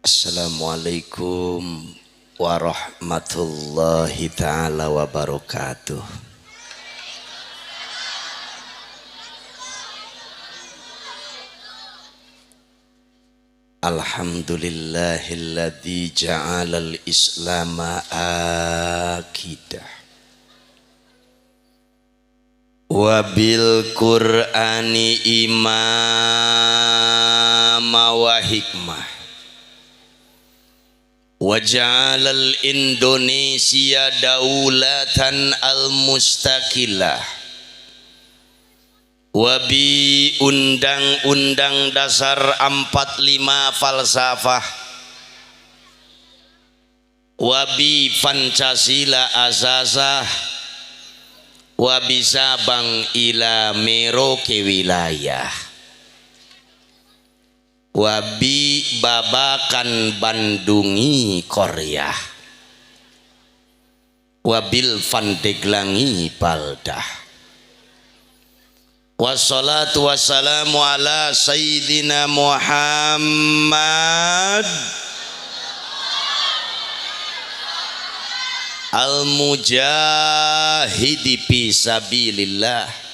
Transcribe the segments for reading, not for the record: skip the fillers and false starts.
Assalamualaikum warahmatullahi taala wabarakatuh. Alhamdulillahilladzi ja'alal islama akidah wabil qur'ani imama wa hikmah wa ja'alal Indonesia daulatan al-mustaqillah wabi undang-undang dasar 45 falsafah wabi Pancasila asasah wabi Sabang ila Merauke wilayah wabi babakan Bandungi Korea wabil Pandeglangi Baldah. Wassalatu wassalamu ala Sayyidina Muhammad al-mujahidi fi sabilillah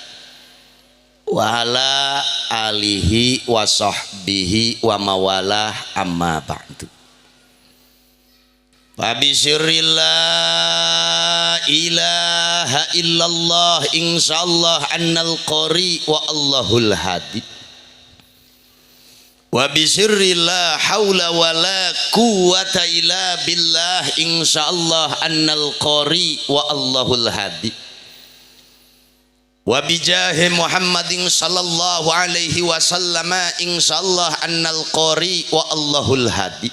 wa ala alihi wa sahbihi wa mawalah, amma ba'du. Fabisyirillah ilaha illallah insyaallah annal qari wa Allahul hadi. Wa bisirrillah haula wala quwata illa billah insyaallah annal qari wa Allahul hadi. Wa bijahi Muhammadin sallallahu alaihi wasallam insyaallah annal qari wa Allahul hadi.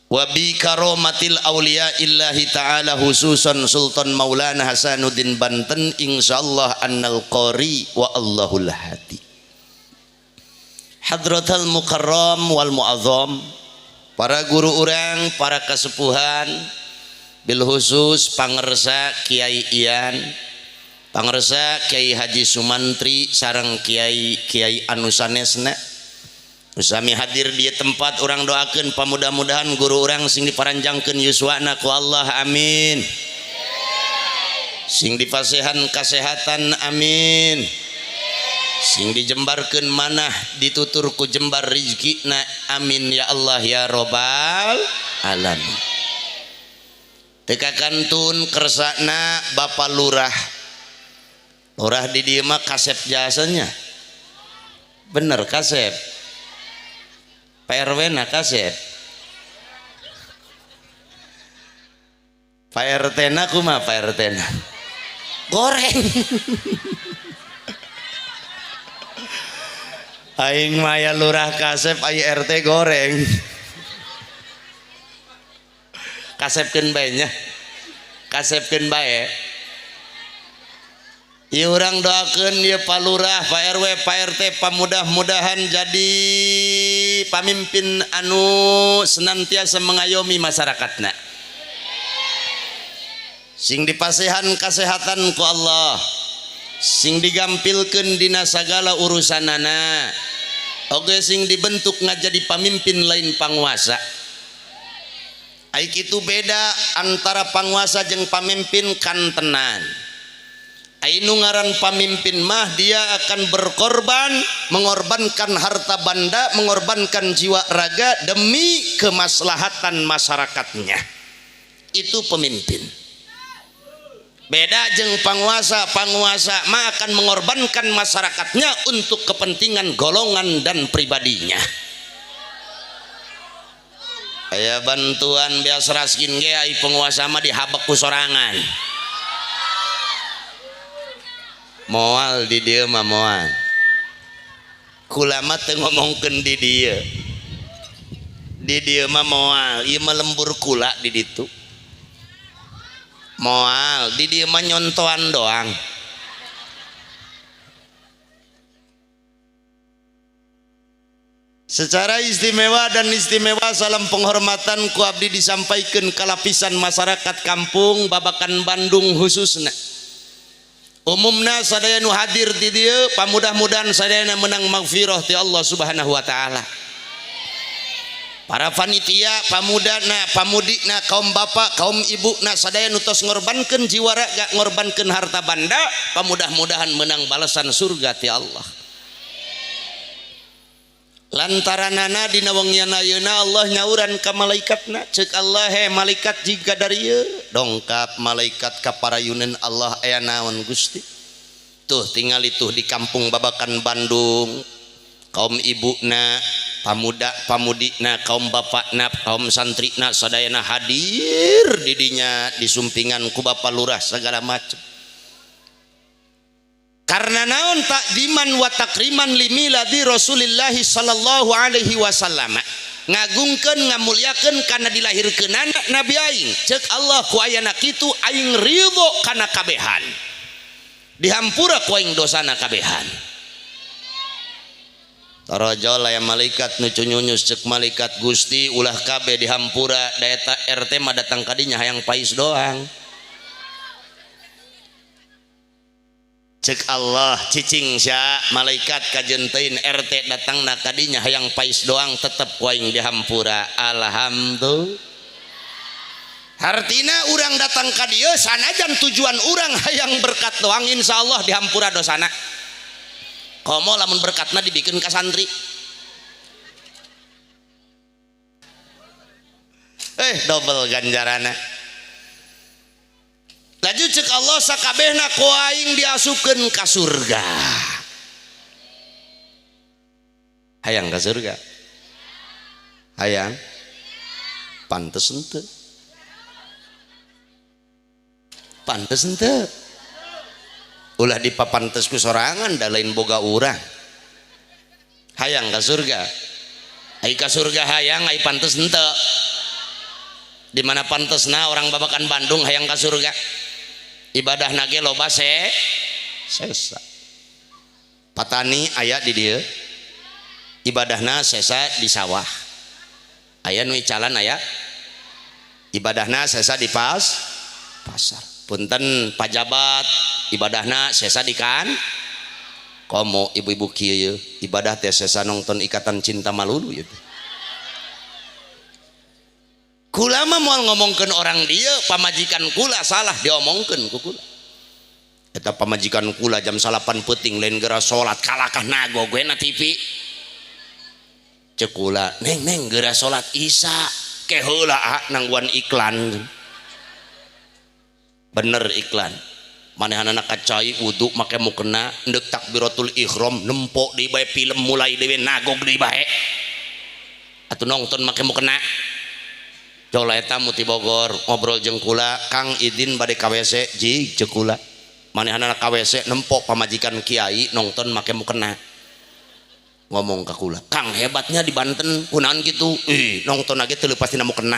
Wa bi karomatil awliya illahi ta'ala khususan Sultan Maulana Hasanuddin Banten insyaallah annal qari wa Allahul hadi. Hadratal mukarram wal muazzam, para guru urang, para kesepuhan, bil khusus pangersa Kiai Ian, pangersa Kiai Haji Sumantri sareng Kiai Kiai anu sanesna. Usami hadir di tempat orang doakeun pamudah-mudahan guru orang sing diparanjangkeun yuswana ku Allah, amin. Sing dipasehan kasehatan, amin. Sing dijembarkeun manah ditutur ku jembar rizkina, amin ya Allah ya robbal alamin. Teu kantun kersana Bapak Lurah. Lurah di dieu mah kasep jasanya. Bener kasep. Pak RW na kasep, Pak RT na kuma Pak RT na goreng. Aing maya lurah kasep, aing RT goreng. Kasepkeun bae nya, kasepkeun bae. Ieu urang doakeun ieu Pak Lurah, Pak RW, Pak RT pamudah-mudahan jadi pamimpin anu senantiasa mengayomi masyarakatna. Sing dipasehan kasehatan ku Allah, sing digampilkeun dina sagala urusanana, oge sing dibentuk ngajadi pamimpin lain panguasa. Ai kitu beda antara panguasa jeung pamimpin kantenan. Ainu ngaran pamimpin mah dia akan berkorban, mengorbankan harta banda, mengorbankan jiwa raga demi kemaslahatan masyarakatnya. Itu pemimpin. Beda jeung panguasa, panguasa mah akan mengorbankan masyarakatnya untuk kepentingan golongan dan pribadinya. Aya bantuan biasa raskin ge ai penguasa mah dihabek ku sorangan. Moal di dieu mah moal. Kulama teu ngomongkeun di dieu. Di dieu mah moal, ieu mah lembur kula di ditu. Moal, di dieu mah nyontoan doang. Secara istimewa dan istimewa salam penghormatan ku abdi disampaikan ke lapisan masyarakat kampung Babakan Bandung khususna. Umumna sadaya nu hadir di dieu pamudah-mudahan sadayana menang magfirah ti Allah Subhanahu wa taala. Para panitia, pamudana, pamudina, kaum bapak, kaum ibuna sadaya nu tos ngorbankeun jiwa raga, ngorbankeun harta banda, pamudah-mudahan menang balasan surga ti Allah. Lantaranana dina wengian ayeuna Allah nyauran ka malaikatna, ceuk Allah he malaikat jiga dari ieu dongkap malaikat ka parayuneun Allah aya naon Gusti. Tuh tingali tuh di kampung Babakan Bandung, kaum ibuna, pamuda pamudina, kaum bapakna, kaum santrina sadayana hadir didinya disumpingan ku Bapak Lurah segala macam. Karena naon takdiman wa takriman limiladi Rasulillah sallallahu alaihi wasallam, ngagungkeun ngamuliakeun kana dilahirkeunana Nabi aing. Ceuk Allah ku ayana kitu aing ridho kana kabehan, dihampura ku aing dosana kabehan. Tarajol aya malaikat nu cunyunyus, ceuk malaikat Gusti ulah kabeh dihampura da eta RT mah datang kadinya hayang pais doang. Cek Allah cicing sia malaikat kajentein RT datangna kadinya hayang pais doang tetep ku aing dihampura. Alhamdulillah. Hartina urang datang ka dieu sanajan tujuan urang hayang berkat doang, insyaallah dihampura dosana. Komo lamun berkatna dibikin ka santri. Double ganjarana. Laju cek Allah sakabehna ku aing diasupkeun ka surga. Hayang ka surga? Hayang? Pantes henteu? Pantes henteu? Ulah dipapantes ku sorangan da lain boga urang. Hayang ka surga? Ai ka surga hayang, ai pantes henteu? Di mana pantesna orang Babakan Bandung hayang ka surga? Ibadah nage loba sesa. Patani aya di dieu, ibadahna sesa di sawah. Aya nu icalan aya, ibadahna sesa di pasar. Punten pajabat ibadahna sesa di kan. Komo ibu-ibu kieu ye, ibadah teh sesa nonton Ikatan Cinta Malulu ieu teh. Kula mah moal ngomongkeun orang dieu, pamajikan kula salah diomongkeun ku kula. Eta pamajikan kula jam 9 peuting lain geura salat kalakah nago gue na TV. Ceuk kula, "Neng, neng geura salat Isya." Ke heula ah nangguan iklan. Bener iklan. Manehanana kacai wudu make mukena ndek takbiratul ihram nempok deui bae film mulai deui nagog deui bae. Atuh nonton make mukena. Jola eta mu ti Bogor ngobrol jeung kula, Kang idin bade ka WC, jig ceuk kula. Manehanana ka WC nempok pamajikan kiai nonton make mukena. Ngomong ka kula, Kang hebatnya di Banten kunaon kitu? Ih, nonton lagi teu leupas tina mukena.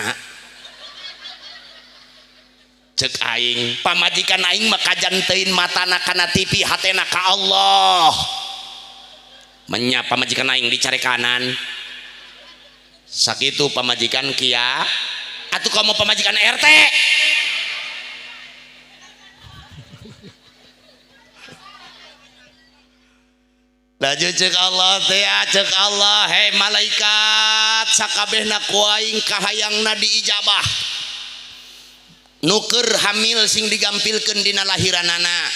Cek aing, pamajikan aing mah kajantein matana kana TV, hatena ka Allah. Menya pamajikan aing dicari kanan. Sakitu pamajikan kia, atuh kamu pamajikan RT. Laju cek Allah teh, cek Allah, hei malaikat sakabehna ku aing kahayangna diijabah. Nuker hamil sing digampilkeun dina lahiranana.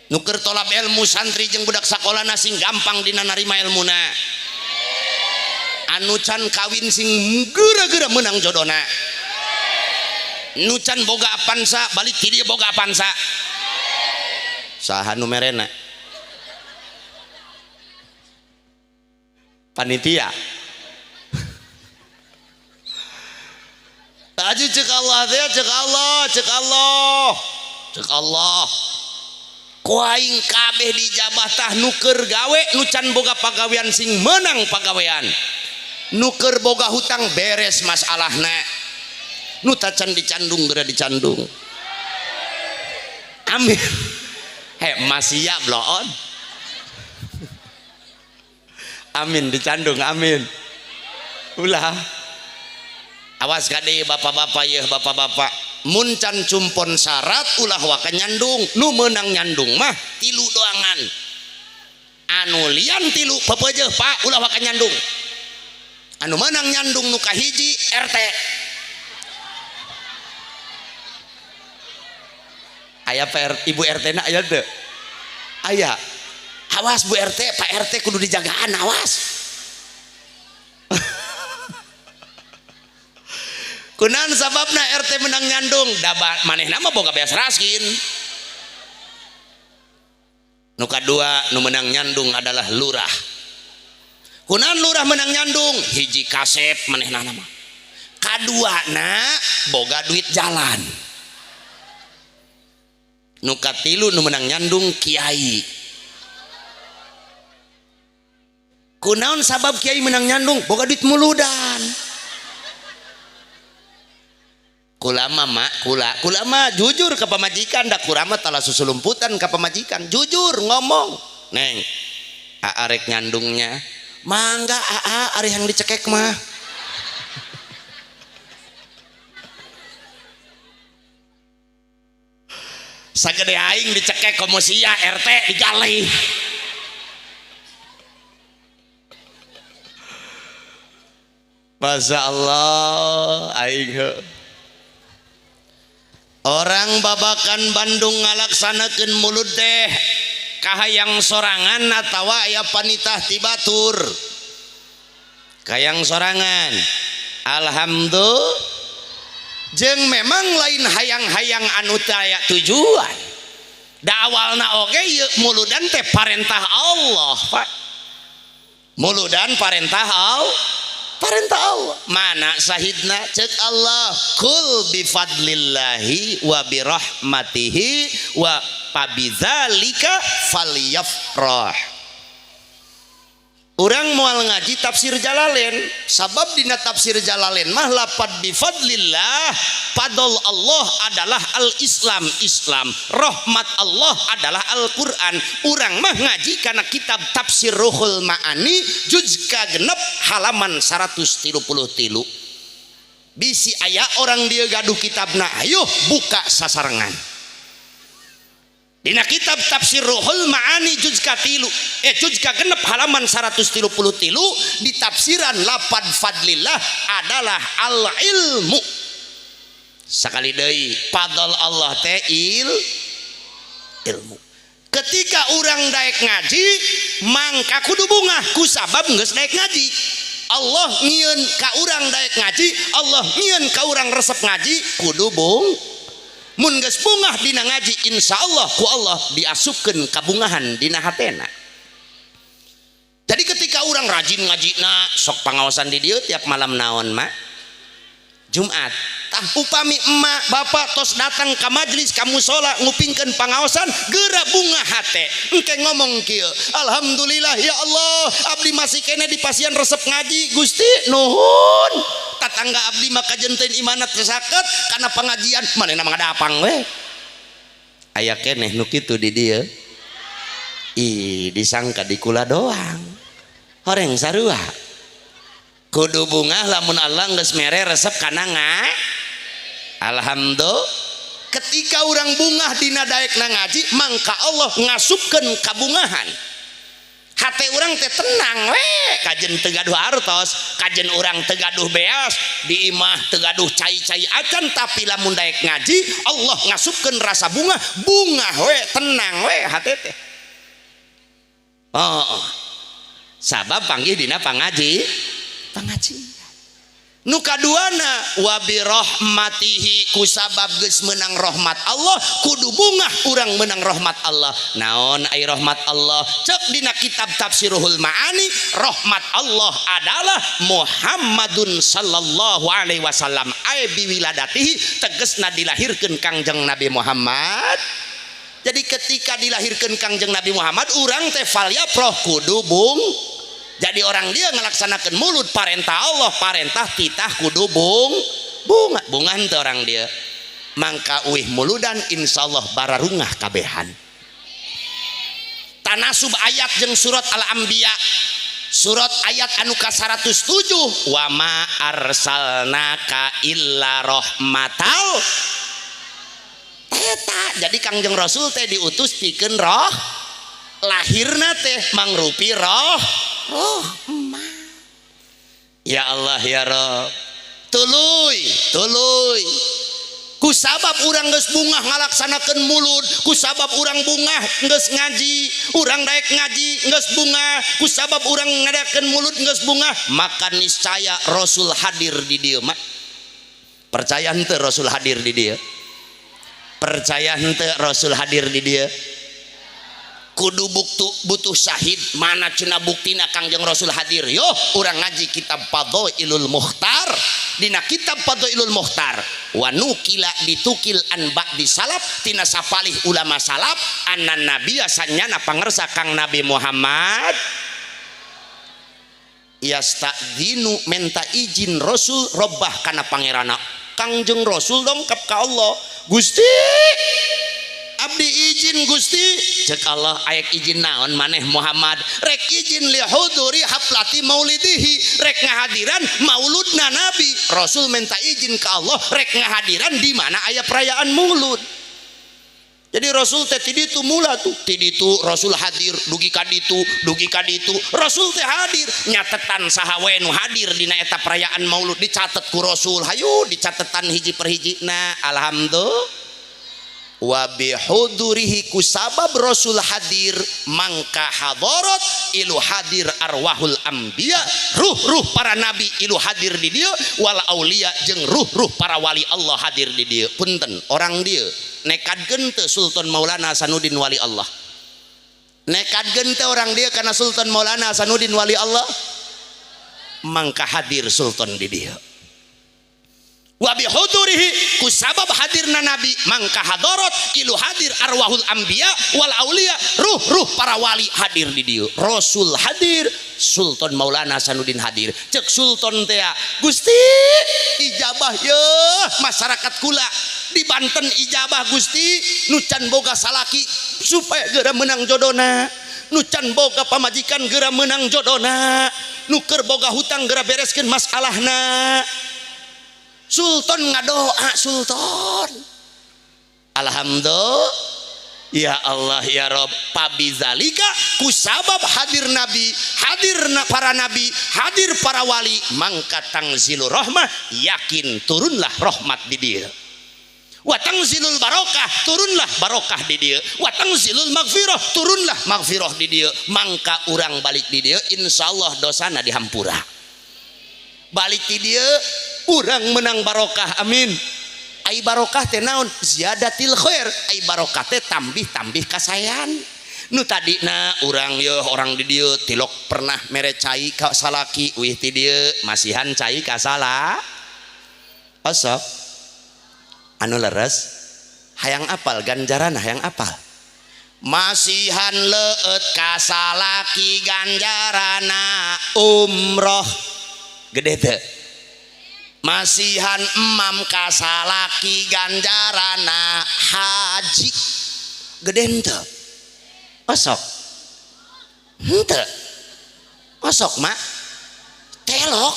Nuker tolab ilmu santri jeung budak sakolana sing gampang dina narima ilmuna. Anu can kawin sing geura-geura meunang jodona. Nu can boga apansa balik ti dieu boga apansa. Saha nu merena? Panitia. Laju cek Allah teh, cek Allah, cek Allah, cek Allah. Ku aing kabeh dijabah tah nu keur gawe, nu can boga pagawean sing meunang pagawean. Nu keur boga hutang beres masalahna. Nu tacan dicandung geura dicandung. Amin. He masih ya bloon. Amin dicandung amin. Ulah. Awas kade bapak-bapak yeuh bapak-bapak. Mun can cumpon syarat ulah waka nyandung. Nu meunang nyandung mah tilu doangan. Anu lian tilu pepeujeuh pak ulah waka nyandung. Anu menang nyandung nu kahiji RT. Aya PR, Ibu RT na aya teu? Aya. Awas Bu RT, Pak RT kudu dijagaan, awas. Kunaon sababna RT menang nyandung? Da manehna mah boga beas raskin. Nu kadua nu menang nyandung adalah lurah. Kunaon lurah menang nyandung? Hiji kasep manehna mah. Kaduana boga duit jalan. Nu katilu nu menang nyandung kiai. Kunaon sabab kiai menang nyandung? Boga duit muludan. Kulama mak, kula, kulama jujur ke pamajikan, dak kurama talah susulumputan ke pamajikan, jujur ngomong, neng, arek nyandungnya, mangga aa ari yang dicekek mah. Sagede aing dicekek komo sia RT digalih. Masya Allah, aing heuh. Orang babakan Bandung ngalaksanakeun mulud teh kahayang sorangan atawa aya panitah ti batur. Kahayang sorangan. Alhamdulillah. Jeung memang lain hayang-hayang anu teu aya tujuan. Da awalna oge ieu muludan teh parentah Allah, Pak. Muludan parentah Allah. Parentah Allah. Mana sahidna cek Allah, kul bifadlillahi wa birahmatihi wa pabidzalika falyafrah. Urang moal ngaji tafsir Jalalain, sabab dina tafsir Jalalain mah lapad bifadlillah, fadl Allah adalah al-Islam, Islam, rahmat Allah adalah Al-Quran. Urang mah ngaji kana kitab tafsir Ruhul Ma'ani juz kagenep halaman 133. Bisi aya orang dia gaduh kitabna, ayo buka sasarengan. Dina kitab tafsir Ruhul Ma'ani juz katilu, juz kagenep halaman 133 di tafsiran lapad fadlillah adalah al-ilmu. Sakali deui fadl Allah teh ilmu. Ketika urang daek ngaji mangka kudu bungah kusabab geus daek ngaji. Allah nyieun ka urang daek ngaji, Allah nyieun ka urang resep ngaji kudu bung. Mun geus bungah dina ngaji insyaallah ku Allah diasupkeun kabungahan dina hatena. Jadi ketika urang rajin ngajina sok pangaosan di dieu tiap malam naon mak? Jumat. Tah upami emak bapak tos datang ka majelis ka musola ngupingkeun pangaosan geura bunga hate. Engke ngomong kieu, alhamdulillah ya Allah abdi masih kene di pasian resep ngaji Gusti nuhun. Tatangga abdi mah kajenteun imanat saket kana pengajian manehna mah ngadapang we. Aya keneh nu kitu di dieu. Ih disangka di kula doang. Horeng sarua. Kudu bungah lamun Allah geus mere resep kana nga. Alhamdulillah. Ketika urang bungah dina daekna ngaji mangka Allah ngasupkeun kabungahan. Hate urang teh tenang we, kajen teu gaduh artos, kajen urang teu gaduh beas, di imah teu gaduh cai-cai acan, tapi lamun daek ngaji Allah ngasupkeun rasa bungah, bungah we, tenang we hate teh. Oh, sabab panggih dina pangaji, pangajian. Nu kaduana wa bi rahmatihi kusabab geus meunang rahmat Allah kudu bungah urang meunang rahmat Allah. Naon ai rahmat Allah? Cek dina kitab Tafsirul Ma'ani rahmat Allah adalah Muhammadun sallallahu alaihi wasallam ai biwiladatihi tegesna dilahirkeun Kangjeng Nabi Muhammad. Jadi ketika dilahirkeun Kangjeng Nabi Muhammad urang teh falyaproh kudu bung. Jadi orang dia ngelaksanakan mulut parentah Allah, parentah titah kudu bung, bunga, bunga henteu orang dia. Mangka uih muludan insyaallah bararungah kabehan. Tanasub ayat jeung surat Al-Anbiya. Surat ayat anu ka 107 wa ma arsalnaka illa rahmatal. Eta jadi Kangjeng Rasul teh diutus pikeun roh, lahirna teh mangrupi roh. Rahmat. Ya Allah ya Rob, tuluy tuluy kusabab urang geus bungah ngalaksanakeun mulud, kusabab urang bungah geus ngaji, urang daek ngaji geus bungah, kusabab urang ngadakeun mulud geus bungah, maka niscaya Rasul hadir di dieu mah. Percaya henteu Rasul hadir di dieu? Percaya henteu Rasul hadir di dieu? Kudu buktu, butuh syahid mana cenah buktina Kangjeng Rasul hadir. Yo urang ngaji kitab Fadhailul Mukhtar, dina kitab Fadhailul Mukhtar wa nukila ditukil an ba'di salaf tina sapalih ulama salaf anna nabiyya sanyana pangersa Kang Nabi Muhammad yastadzinu menta izin Rasul robbah kana pangerana. Kangjeng Rasul dongkap ka Allah, Gusti abdi izin Gusti, cek Allah ayek izin naon maneh Muhammad, rek izin lihuduri haflati maulidihi, rek ngahadiran mauludna Nabi. Rasul minta izin ke Allah rek ngahadiran di mana aya perayaan maulud. Jadi Rasul teh ti ditu mula tuh, ti ditu Rasul hadir dugi ka ditu, dugi ka ditu Rasul teh hadir, nyatetan saha we nu hadir dina eta perayaan maulud dicatet ku Rasul, hayu dicatetan hiji per hiji. Nah alhamdulillah wa bihudurihi kusabab Rasul hadir mangka hadarat ilu hadir arwahul anbiya, ruh-ruh para nabi ilu hadir di dieu, wal aulia jeung ruh-ruh para wali Allah hadir di dieu. Punten orang dieu nekadkeun teu Sultan Maulana Hasanuddin wali Allah? Nekadkeun teu orang dieu kana Sultan Maulana Hasanuddin wali Allah? Mangka hadir Sultan di dieu. Wa bihudurihi kusabab hadirna nabi mangka hadarat ilu hadir arwahul anbiya wal aulia, ruh-ruh para wali hadir di dieu. Rasul hadir, Sultan Maulana Hasanuddin hadir. Cek Sultan teh Gusti ijabah ye masyarakat kula di Banten, ijabah Gusti nu can boga salaki supaya geura menang jodona, nu can boga pamajikan geura menang jodona, nu keur boga hutang geura bereskeun masalahna. Sultan ngadoa Sultan, alhamdulillah ya Allah ya Rob, pabizalika kusabab hadir nabi, hadir para nabi, hadir para wali, mangka tangzilur rahmah, yakin turunlah rahmat di dia. Wa tangzilul barokah, turunlah barokah di dia. Wa tangzilul magfirah, turunlah magfirah di dia. Mangka urang balik di dia insyaallah dosana dihampura. Balik di dia urang menang barokah, amin. Ai barokah teh naon? Ziyadatil khair. Ai barokah teh tambih-tambih kasayan. Nu tadina urang ye orang di dieu tilok pernah mere cai ka salaki, wih ti dieu masihan cai ka salah. Osok anu leres hayang apal ganjaran, hayang apal masihan leueut ka salaki ganjarana umroh gede teu? Masihan emam kasalaki ganjarana haji gede henteu? Osok henteu? Osok mak telok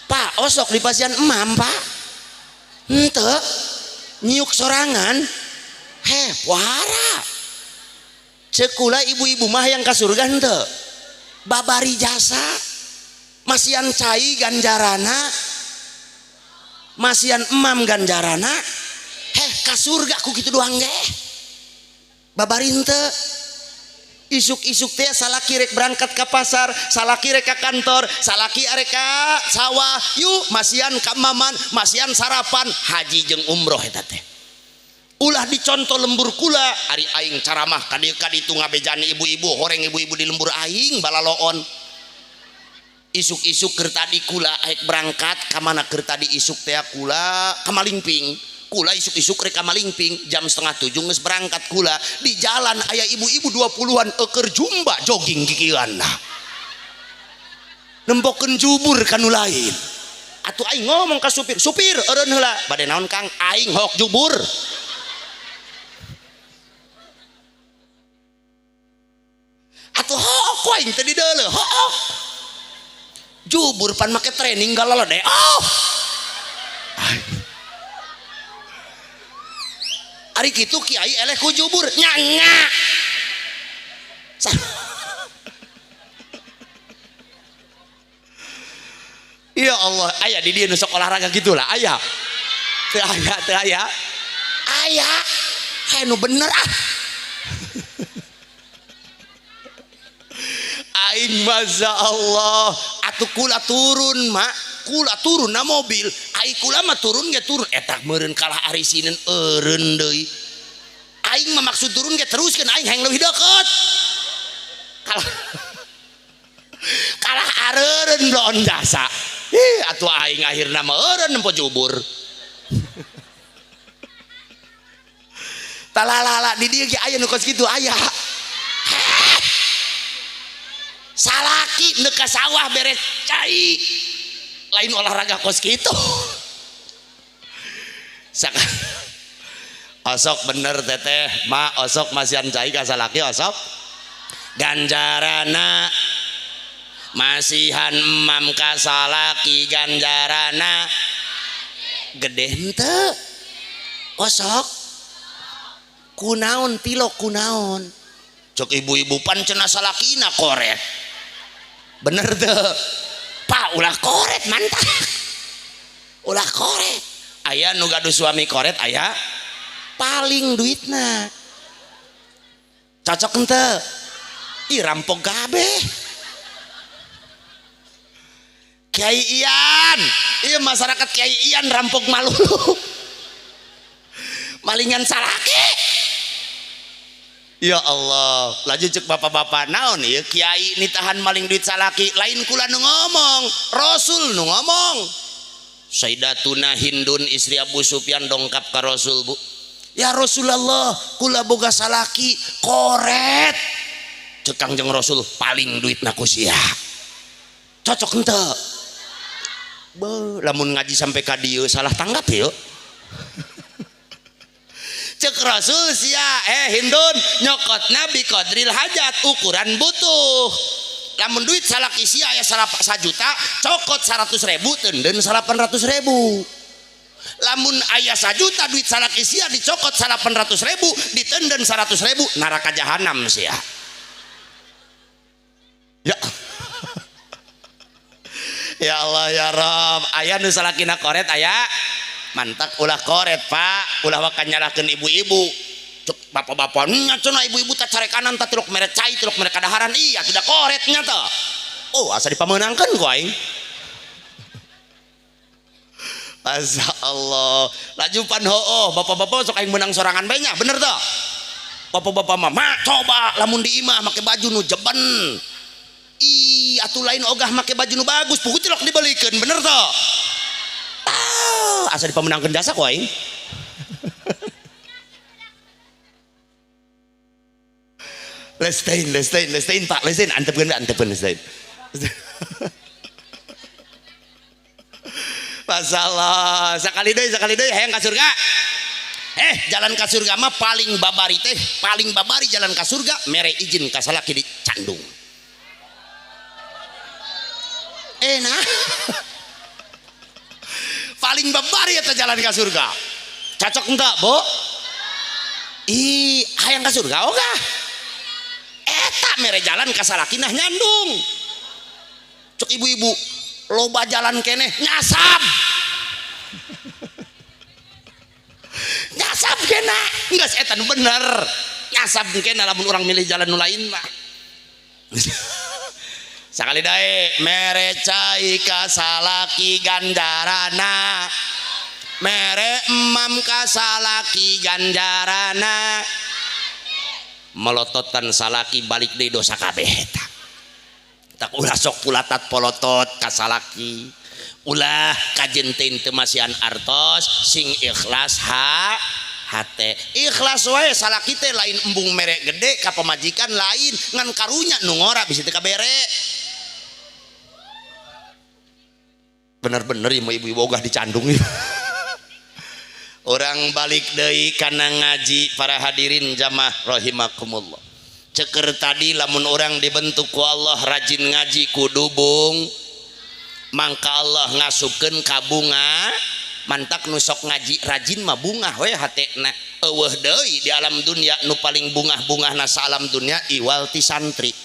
pak, osok di pasian emam pak henteu, nyiuk sorangan heh wara. Cekula ibu-ibu mah yang ka surga henteu babari jasa masihan cai ganjarana, masihan emam ganjarana, heh ka surga ku kitu doang ge babari henteu. Isuk-isuk teh salaki rek berangkat ke pasar, salaki rek ka kantor, salaki arek ka sawah, yuk masihan ka emaman, masihan sarapan, haji jeung umroh eta teh. Ulah dicontoh lembur kula, ari aing caramah ka dieu ka ditu ngabejani ibu-ibu, horeng ibu-ibu di lembur aing balaloon. Isuk-isuk keur tadi kula aek berangkat ka mana keur tadi isuk teh kula ka Malingping. Kula isuk-isuk rek ka Malingping jam 6:30 geus berangkat kula. Di jalan aya ibu-ibu 20-an eukeur jumba jogging kikieuan lah. Nempokeun jubur ka nu lain. Atuh aing ngomong ka supir, "Supir eureun heula." Bade naon Kang? Aing hok jubur. Atuh hok aing teh di deuleu, hok. Jubur pan make training galalede. Oh. Ari kitu kiai eleh ku jubur nya-nya. Ya Allah, aya di dieu nu sok olahraga gitulah, aya. Teu aya, teu aya. Aya. Hayu nu bener ah. Aing masya Allah, atuh kula turun mak, kula turun na mobil, aing kula mah turun ge turun, eta meureun kalah arisineun eureun deui. Aing mah maksud turun ge teruskeun aing hayang leuwih deukeut. Kalah kalah areureun bloon jasa. Ih, atuh aing akhirna mah eureun nempo jubur. Talalala di dieu ge aya nu kos kitu aya. Salaki nu ka sawah beres cai. Lain olahraga kos kitu. Osok bener teteh, ma osok masihan cai ka salaki osok. Ganjarana masihan emam ka salaki ganjarana gede henteu. Osok kunaon tilok kunaon. Cek ibu-ibu pan cenah salakina koret. Bener teu? Pak ulah koret mantap. Ulah koret. Aya nu gaduh suami koret aya paling duitna. Cocok henteu? Ih rampok kabeh. Kiai Ian, iya masyarakat Kiai Ian rampok malu. Malingan salaki. Ya Allah, laju cek bapak-bapak naon ieu kiai nitahan maling duit salaki, lain kula nu ngomong, Rasul nu ngomong. Sayyidatuna Hindun istri Abu Sufyan dongkap ka Rasul, Bu. Ya Rasulullah, kula boga salaki koret. Cek Kangjeng Rasul paling duitna ku sia. Cocok henteu? Be, lamun ngaji sampai ka dieu salah tanggap yeuh. Cek Rasul sia Hindun nyokotna bi qadril hajat ukuran butuh. Lamun duit salaki sia aya 1 juta, cokot 100.000 teunden 800.000. Lamun aya 1 juta duit salaki sia dicokot 800.000 ditenden 100.000 neraka jahanam sia. Ya. Ya Allah ya Rob, aya nu salakina koret aya mantak ulah koret Pak, ulah wakan nyalahkeun ibu-ibu. Cek bapak-bapak nya cenah ibu-ibu tak carekanan tak tilok mere cai tilok mere kadaharan, iya tidak koret nya teh. Oh asa dipameunangkeun ku aing. Masya Allah, laju pan hooh bapak-bapak sok aing meunang sorangan bae nya, bener teh? Bapak-bapak mah mak coba lamun di imah make baju nu jeben. Ih, atuh lain ogah make baju nu bagus, puguh tilok dibelikeun, bener teh? Ah, asa dipemenangkeun jasa ku aing. Lestein, lestein, lestein Pak, lestein, antepkeun antepkeun lestein. Masalah, sakali deui hayang ka surga. Jalan ka surga mah paling babari teh, paling babari jalan ka surga mere izin ka salaki dicandung. Enak. Paling babari eta jalan ka surga. Cocok enggak, Bu? Ih, hayang ka surga ogah. Eta mere jalan ka salaki nah nyandung. Cek ibu-ibu, loba jalan keneh nyasab. Nyasab kena. Geus eta nu bener. Nyasab kena lamun urang milih jalan nu lain mah. Sakali dae mere cai ka salaki ganjarana, mere emam ka salaki ganjarana, melototan salaki balik deui dosa kabeh eta. Tak ulah sok pulatat polotot ka salaki, ulah kajentin teu masihan artos, sing ikhlas ha hate. Ikhlas wae salaki teh lain embung mere gede ka pamajikan lain, ngan karunya nu ngora bisa teu kabere. Bener-bener ieu ibu-ibu ogah dicandung. Orang balik deui kana ngaji para hadirin jamaah rahimakumullah. Ceker tadi lamun orang dibentuk ku Allah rajin ngaji kudu bung, mangka Allah ngasupkeun ka bunga. Mantak nu sok ngaji rajin mah bungah we hatena. Eueuh deui di alam dunia nu paling bungah-bungahna sa alam dunia iwal ti santri.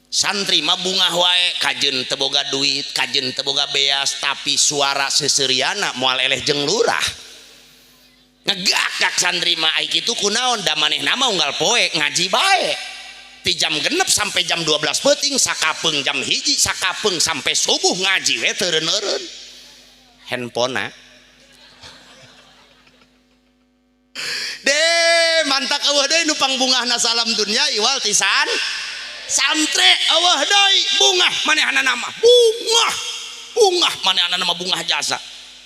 Santri mah bungah wae kajeun teu boga duit, kajeun teu boga beas, tapi suara seuseuriana moal eleh jeung lurah. Ngegakak santri mah ai kitu kunaon da manehna mah unggal poe ngaji bae. Ti jam 6 sampai jam 12 peuting sakapeung jam 1 sakapeung sampai subuh ngaji we teu eureun-eureun. Handphone-na. Deh mantak eueuh deui nu pangbungahna salam dunya iwal tisan. Santre eueuh deui bungah manehna mah bungah bungah manehna mah bungah jasa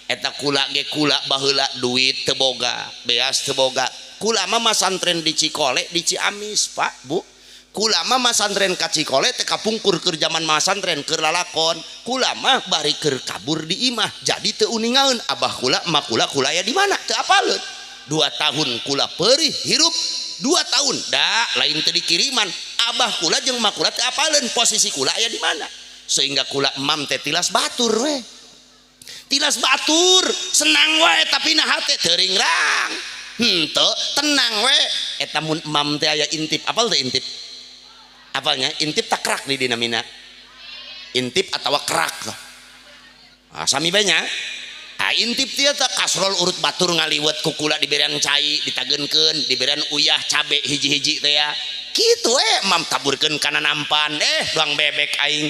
eta kula ge kula baheula duit teu boga beas teu boga kula mah masantren di Cikole di Ciamis Pak Bu kula mah masantren ka Cikole teh kapungkur keur jaman masantren keur lalakon kula mah bari keur kabur di imah jadi teu uningaeun abah kula emak kula kula aya di mana teu apaleun 2 tahun kula peurih hirup 2 tahun da lain teu dikiriman abah kula jeung mak kula teu apaleun posisi kula aya di mana sehingga kula emam teh tilas batur we tilas batur senang wae tapi na hate teu ringrang henteu tenang we eta mun emam teh aya intip apal teh intip apalnya intip tak kerak di dinamina intip atawa kerak ah sami bae nya. Ah, intip dia tak kasrol urut batur ngaliwet kukula diberian cai ditagenkeun diberian uyah cabe hiji-hiji teh ya kitu we mam taburkeun kana nampan doang bebek aing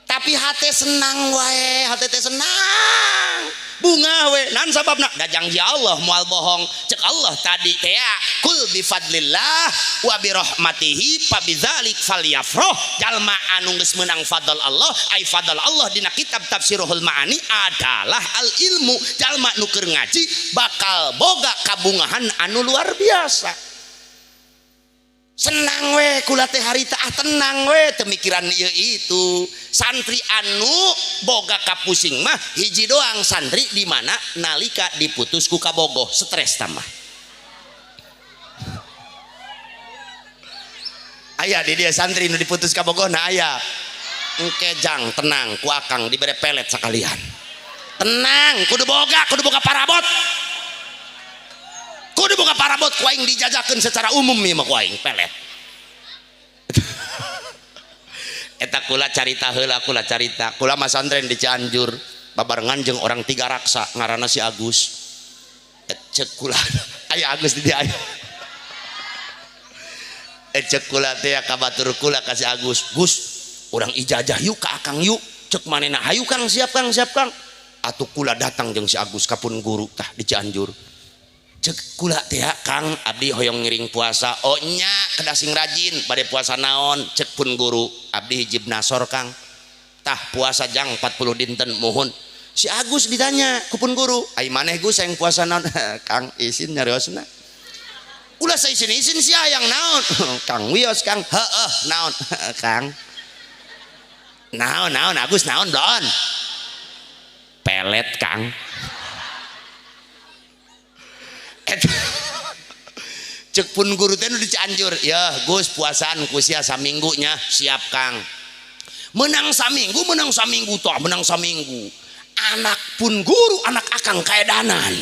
tapi hate senang wae hate teh senang bunga we nan sababna da janji Allah moal bohong cek Allah tadi teh ya kul bi fadlillah wa bi rahmatihi fa bidzalik falyafrah jalma anu geus meunang fadl Allah ai fadl Allah dina kitab tafsirul maani adalah al ilmu jalma nu keur ngaji bakal boga kabungahan anu luar biasa senang we kula teh harita ah tenang we teu mikiran ieu itu santri anu boga kapusing mah hiji doang santri di mana nalika diputus ku kabogoh stres tambah aya di dia santri nu diputus kabogoh na aya engke jang tenang ku akang dibere pelet sakalian tenang kudu boga parabot kudu boga parabot ku aing dijajakeun secara umum ieu mah ku aing pelet eta kula carita heula kula carita kula masantren di Cianjur babarengan jeung orang tiga raksa ngaranna si Agus cek kula aya Agus di dieu aya cek kula teh ka batur kula ka si Agus Gus urang ijazah yuk ka akang yuk cek manehna hayu Kang siap Kang siap Kang atuh kula datang jeung si Agus ka pun guru tah di Cianjur cek kula teh Kang abdi hoyong ngiring puasa oh nya kedah sing rajin bade puasa naon cek pun guru abdi hijib nasor Kang tah puasa jang 40 dinten muhun si Agus ditanya ku pun guru ai maneh Gus yang puasa naon Kang isin nyariosna ulah saisin-isin sia yang naon Kang wios Kang heeh naon Kang naon naon Agus naon don pelet Kang cek pun guru teh nu di Cianjur ya Gus puasaan ku sia saminggu nya siap Kang menang saminggu toh menang saminggu anak pun guru anak akang kaedanan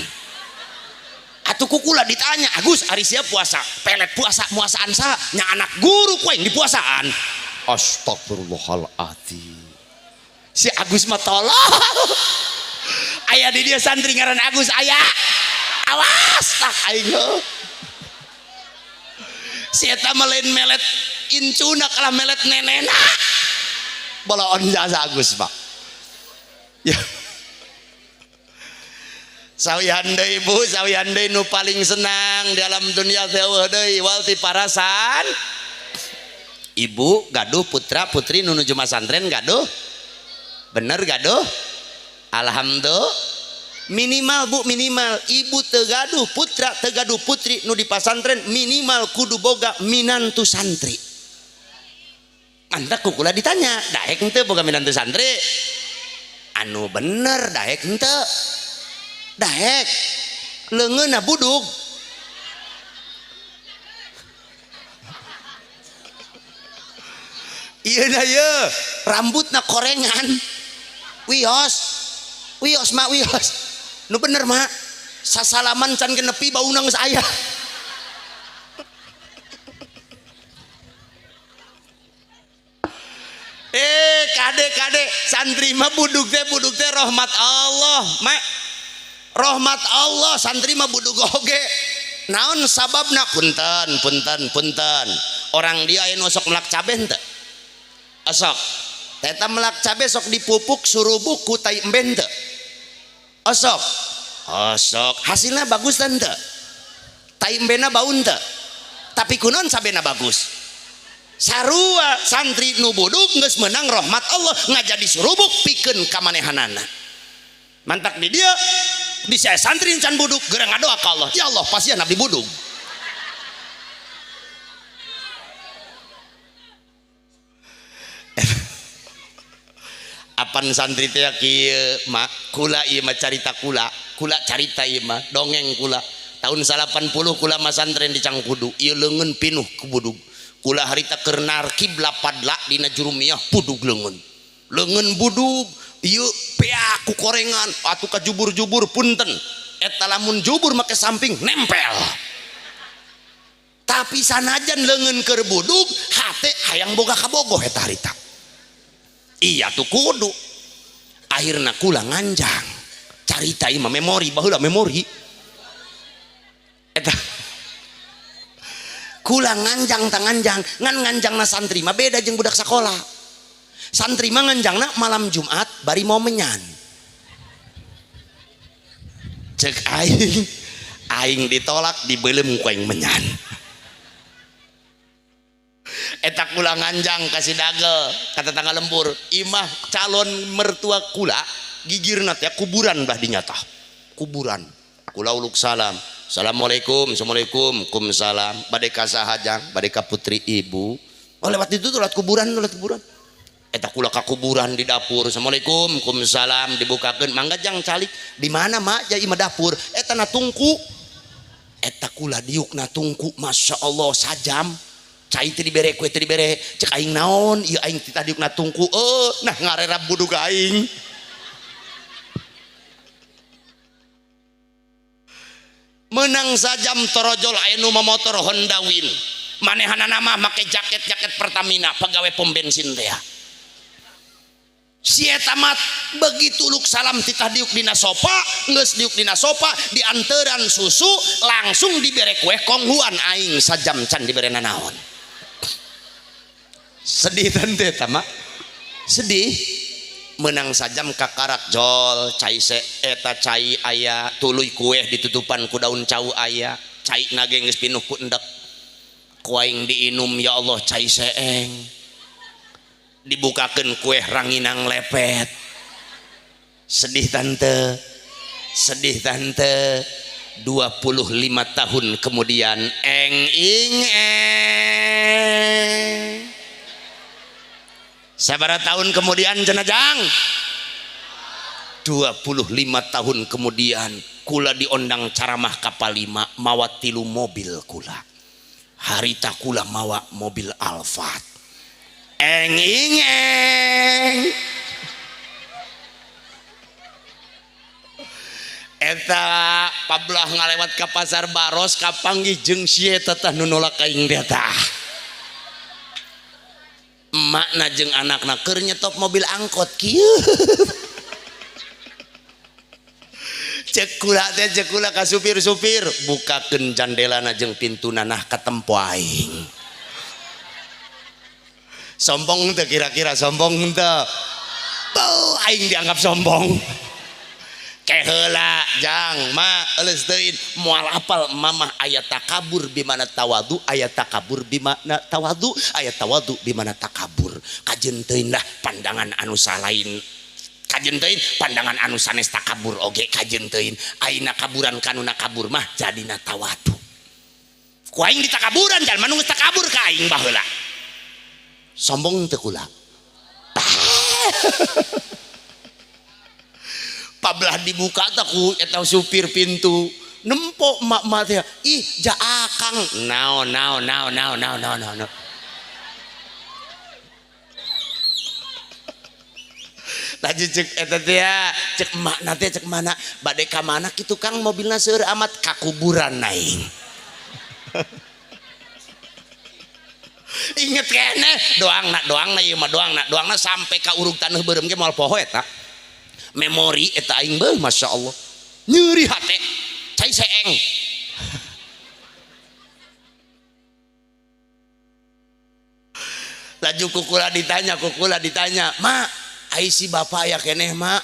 atuh kukula ditanya Agus ari sia puasa pelet puasa muasaan sa nya anak guru ku aing dipuasaan astagfirullahaladzim si Agus mah tolol aya di dia santri ngaran Agus aya awas tak aing si eta mah lain melet incuna kalah melet nenena boloon jasa Agus Pak ya sawihan deui Bu sawihan deui nu paling senang dalam dunia teh eueuh deui wal ti parasan ibu gaduh putra putri nu nuju masantren gaduh bener gaduh alhamdulillah minimal Bu minimal ibu tegaduh putra tegaduh putri nu di pasantren minimal kudu boga minantu santri mantap kukula ditanya daek henteu boga minantu santri anu bener daek henteu daek leungeunna budug ieu na ieu rambutna korengan wios wios mak wios nu bener mak sasalaman can genepi bauna geus aya Kade kade santri mah budug teh rahmat Allah mak, rahmat Allah santri mah budug oge. Naon sababna? Punten punten punten, orang dia aya nu sok melak cabe henteu? Osok eta melak cabe sok dipupuk surubuk ku tai embe henteu? Osok osok, hasilna bagus henteu? Tai embena bau henteu? Tapi kunaon cabena bagus? Sarua santri nu budug geus meunang rahmat Allah, ngajadi surubuk pikeun kamanehanana. Mantak di dia bisa santri can budug geura ngadoa ka Allah, ya Allah pasihan abdi budug. Apan santri teh kieu mak, kula ieu mah carita kula, kula carita ieu mah dongeng kula. Tahun 80 kula masantren di Cangkudu, ieu leungeun pinuh ku budug. Kula harita keur narkib lapadla dina jurumiyah budug leungeun. Leungeun budug ieu peak ku korengan atuh ka jubur-jubur punten. Eta lamun jubur make samping nempel. Tapi sanajan leungeun keur budug, hate hayang boga kabogoh eta harita. Iya tuh kudu. Akhirna kula nganjang. Carita ieu mah memori baheula memori. Eta kula nganjang tang nganjang, ngan nganjangna santri mah beda jeung budak sakola. Santri mah nganjangna malam Jumat bari mau menyan. Cek aing, aing ditolak dibeuleum ku aing menyan. Eta kula nganjang kasih dagel kata tangga lembur, imah calon mertua kula gigirna teh kuburan bah dinyata. Kuburan. Kula uluk salam. Assalamualaikum, assalamualaikum, kumsalam. Bade ka saha jang? Bade ka putri ibu. Oh lewat itu tuh lewat kuburan, lewat kuburan. Eta kula ka kuburan di dapur. Assalamualaikum, kumsalam, dibukakeun. Mangga jang calik. Di mana mak? Ja imah dapur. Eta na tungku. Eta kula diukna tungku, masya Allah sajam. Cai teu dibere, kue teu dibere. Cek aing naon? Ieu aing titah diukna tungku. Nah ngarerap budug aing. Menang sajam torojol aya nu motor Honda Win. Manehanana mah make jaket-jaket Pertamina, pegawai pom bensin teh. Si eta mah begitu luk salam titah diuk dina sofa, geus diuk dina sofa, dianteran susu, langsung dibere kue konghuan aing sajam can dibere nanaon. Sedih tante eta mah. Sedih. Menang sajam kakarak jol cai se eta cai aya tuluy kue ditutupan ku daun cau aya cai nage geus pinuh ku endek ku aing diinum ya Allah cai seeng dibukakeun kue ranginang lepet. Sedih tante, sedih tante. 25 tahun kemudian eng ing eng. Sabaraha tahun kemudian cenah jang? 25 tahun kemudian kula diondang caramah kapal 5 mawa 3 mobil kula. Harita kula mawa mobil Alphard. Eng ing eng. Eta pablah ngalewat ka pasar Baros kapanggih jeung si eta tah nu nolak aing teh tah. Emakna jeung anakna keur nyetop mobil angkot kieu. Cek kula teh, cek kula ka supir-supir, bukakeun jandelana jeung pintuna nah katempo aing. Sombong teu kira-kira, sombong teu? Beuh, aing dianggap sombong. Keheula jang ma euleuh teuing moal apal mamah aya takabur bimana tawadu, aya takabur bimana tawadu, aya tawadu bimana takabur. Kajeun teuing lah pandangan anu salain, kajeun teuing pandangan anu sanes takabur oge kajeun teuing. Ayeuna kaburan kanuna kabur mah jadina tawadu. Ku aing ditakaburan jalma nu geus takabur ka aing baheula. Sombong teu kula? Pablah dibuka tak ku eta supir pintu nempok mak-mak teh, ih ja akang naon naon naon naon naon naon naon. Laju cek eta teh cek emakna teh cek mana bade ka mana kitu Kang mobilna seueur amat ka kuburan naing. Inget keneh doangna ieu mah doangna sampai ka urug taneuh beureum ge moal poho eta. Memori eta aing beuh masyaallah. Nyeri hate cai seeng. Laju kukula ditanya, "Ma, ai si bapak aya keneh ma?"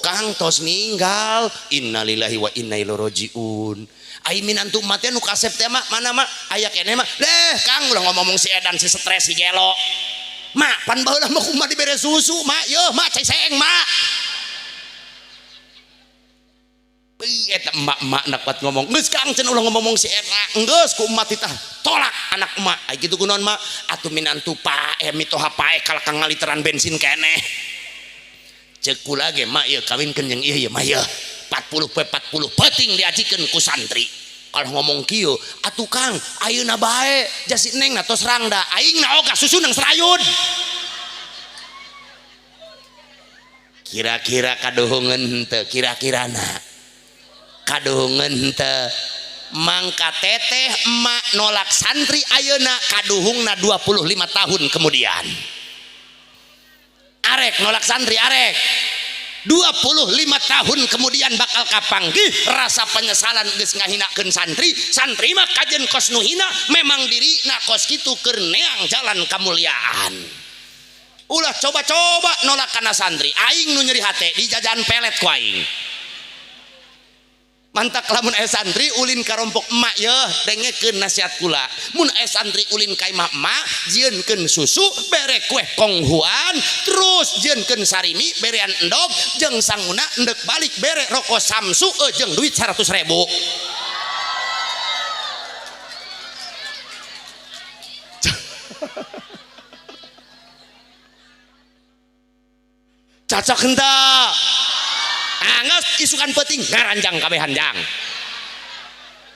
Kang tos ninggal. Innalillahi wa inna ilaihi rajiun. Ai minantu emak teh nu kasep teh mak, mana mak? Aya keneh mak. Leh, Kang ulah ngomong si edan si stres si gelo. Mak, pan baheula mah kumaha dibere susu, mak. Yeuh, mak cai seeng, mak. Eta emak-emak nak kuat ngomong geus Kang cenah ulah ngomong si eta geus ku emak titah tolak anak emak ai kitu kunaon mak atuh minantu pae mitoha pae kalak ngaliteran bensin keneh ceuk kula ge mak ieu kawinkeun jeung ieu ieu mah ieu 40 poe 40 peuting diajikeun ku santri kalau ngomong kieu atuh Kang ayeuna bae jasi neng na tos rangda aing na oga susu nang serayun kira-kira kaduhungeun henteu kira-kirana kaduhungeun henteu mangka teteh emak nolak santri ayeuna kaduhungna 25 tahun kemudian arek nolak santri arek 25 tahun kemudian bakal kapanggih rasa penyesalan geus ngahinakeun santri santri mah kajen kos nu hina memang dirina kos kitu keur neang jalan kamuliaan ulah coba-coba nolak kana santri aing nu nyeri hate dijajan pelet ku aing mantak lamun aya santri ulin karompok emak yeuh dengekeun nasihat kula mun aya santri ulin ka imah emak jieunkeun susu bere kue konghuan terus jieunkeun sarimi berean endog jeung sanguna endek balik bere rokok samsu jeung duit 100.000 cacak henteu angges isukan penting ngaranjang kabehan jang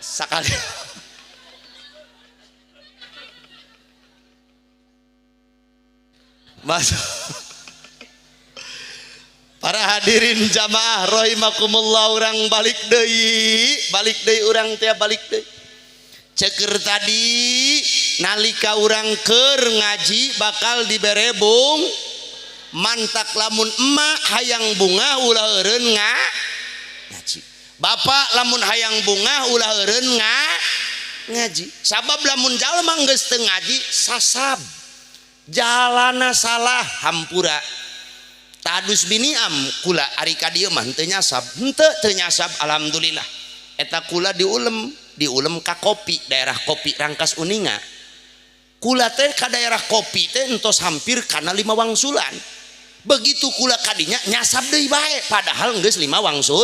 sakali mas para hadirin jamaah rahimakumullah urang balik deui urang teh balik deui ceker tadi nalika urang keur ngaji bakal dibere bung mantak lamun emak hayang bunga ulah eureun ngaji bapak lamun hayang bunga ulah eureun ngaji sabab lamun jalma geus teu ngaji sasab jalana salah hampura tadus biniam kula ari ka dieu mah henteu nyasab henteu teu nyasab alhamdulillah eta kula diulem ka kopi daerah kopi Rangkas Uninga kula teh ka daerah kopi teh entos hampir kana 5 wangsulan begitu kula kadinya nyasab deui bae padahal geus 5 wangsul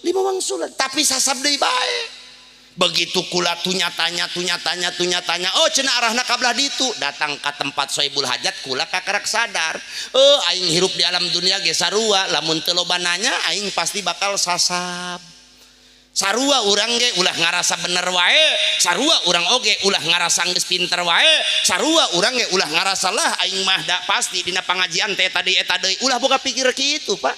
5 wangsulan tapi sasab deui bae begitu kula tunyatanya oh cenah arahna ka belah ditu datang ka tempat Sohibul Hajat kula kakarak sadar oh aing hirup di alam dunia ge sarua lamun teu loba nanya aing pasti bakal sasab sarua urang ge ulah ngarasa bener wae sarua urang oge ulah ngarasa geus pinter wae sarua urang ge ulah ngarasa lah aing mah da pasti dina pangajian teh tadi eta deui ulah boga pikir kitu Pak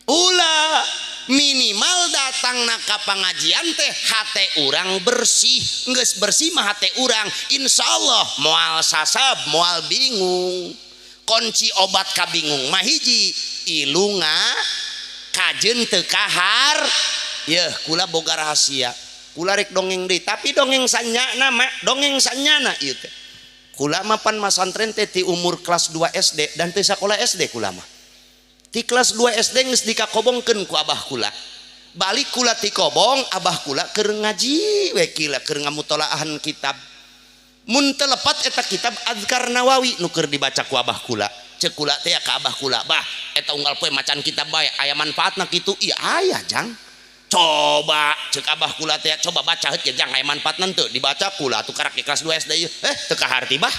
ulah minimal datangna ka pangajian teh hate urang bersih geus bersih mah hate urang insyaallah moal sasab moal bingung kunci obat kabingung mah hiji ilunga kajeun teu kahar yeuh kula boga rahasia kula rek dongeng deui tapi dongeng sanyana mak dongeng sanyana ieu teh kula mah pan masantren teh ti umur kelas 2 SD dan teu sakola SD kula mah ti kelas 2 SD geus dikakobongkeun ku abah kula balik kula ti kobong abah kula keur ngaji we kila keur ngamutolaahan kitab mun teu lepat eta kitab Azkar Nawawi nu keur dibaca ku abah kula ceuk kula teh ka abah kula bah eta unggal poe macan kitab bae aya manfaatna kitu ieu aya jang coba cek abah kula teh coba baca heuh jang aya manfaatna teu dibaca kula atuh karak di kelas 2 SD ieu teu kaharti bah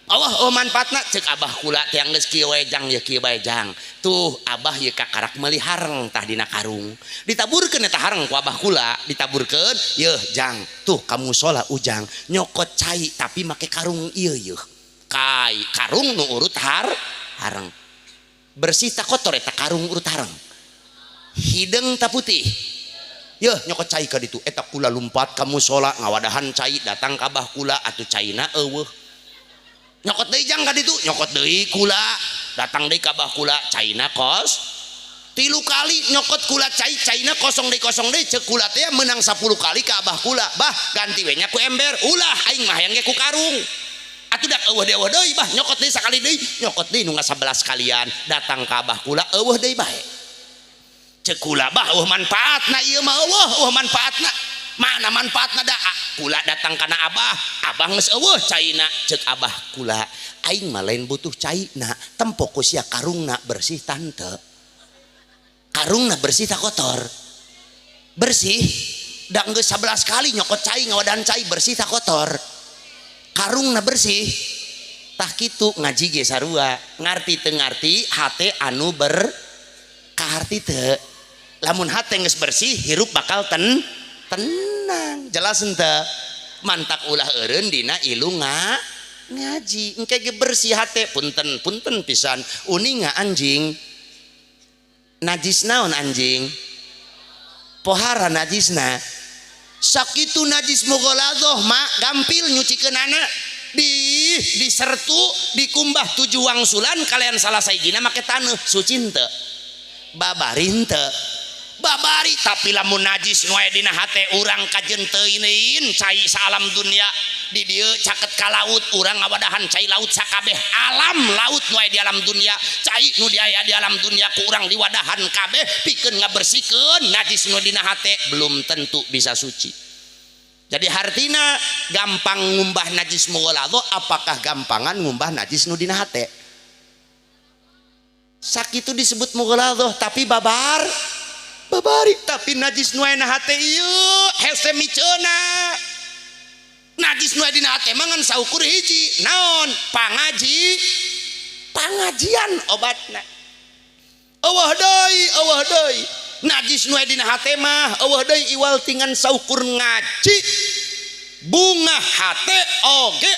Allah oh manfaatna cek abah kula teh geus kieu we jang ye kieu bae jang tuh abah ye kakarak meuli hareng tah dina karung ditaburkeun eta hareng ku abah kula ditaburkeun yeuh jang tuh ka musola ujang nyokot cai tapi make karung ieu yeuh kai karung nu urut hareng bersih tak kotor eta karung urut hareng hideng tak putih Yeuh nyokot cai ka ditu eta kula lumpat ka musola ngawadahan cai datang ka abah kula atuh caina eueuh. Nyokot deui jang ka ditu nyokot deui kula datang deui ka abah kula caina kos. 3 kali nyokot kula cai caina kosong deui ceuk kula teh menang 10 kali ka abah kula. Bah ganti we nya ku ember ulah aing mah hayang ge ku karung. Atuh dak eueuh deui bah nyokot deui sakali deui nyokot deui nu 11 kalian datang ka abah kula eueuh deui bae. Ceuk kula bah eueuh manfaatna ieu mah eueuh manfaatna. Mana manfaatna da kula datang kana abah, abah geus eueuh caina ceuk abah kula aing mah lain butuh caina tempo ku sia karungna bersih tante. Karungna bersih tak kotor? Bersih. Da geus 11 kali nyokot cai ngawadan cai bersih tak kotor? Karungna bersih. Tah kitu ngaji ge sarua ngarti teu ngarti hate anu ber kaharti teu. Lamun hate geus bersih hirup bakal tenang. Jelas henteu? Mantak ulah eureun dina ilu ngaji engke ge bersih hate punten punten pisan uninga anjing najis naon anjing pohara najisna sakitu najis mughaladhah mak gampil nyucikeunana di disertu dikumbah 7 wangsulan kalian salah sahijina make taneuh suci henteu babari henteu babari tapi lamun najis nu aya dina hate urang kajeun teuing cai saalam dunia di dieu caket ka laut urang ngawadahan cai laut sakabeh alam laut nu aya di alam dunia cai nu aya di alam dunia ku urang diwadahan kabeh pikeun ngabersihkeun najis nu dina hate belum tentu bisa suci. Jadi hartina gampang ngumbah najis mughaladhah apakah gampangan ngumbah najis nu dina hate? Sakitu disebut mughaladhah tapi babar babari tapi najis nu aya na hate ieu hese miceuna. Najis nu aya dina hate mah ngan saukur hiji naon pangaji pangajian obatna eueuh deui najis nu aya dina hate mah eueuh deui iwal tingan saukur ngaji bunga hate oge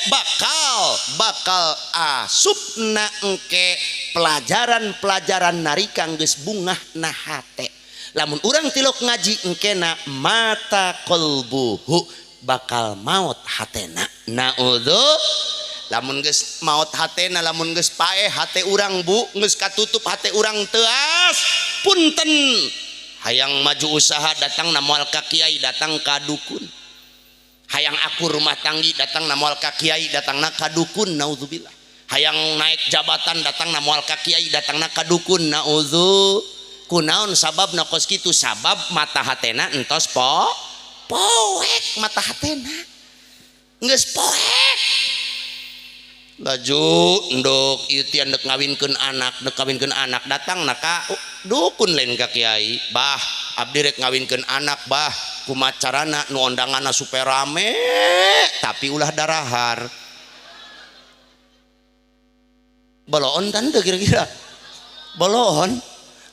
bakal asupna engke pelajaran-pelajaran narika geus bungah na hate. Lamun urang tilok ngaji engkena mata qalbuhu bakal maut hatena. Naudzu lamun geus maut hatena lamun geus paeh hate urang bu geus katutup hate urang teuas punten hayang maju usaha datang na moal ka kiai datang ka dukun hayang akur rumah tanggi datang na moal ka kiai datang na ka dukun naudzubillah hayang naik jabatan datang na moal ka kiai datang na ka dukun naudzu kunaon sababna kos kitu sabab mata hatena entos poek mata hatena geus poek laju ndok ieu teh ndek ngawinkeun anak ndek ngawinkeun anak datang na ka dukun lain ka kiai bah abdi rek ngawinkeun anak bah kumaha carana nu ondanganna supaya rame tapi ulah darahar boloon tante kira-kira boloon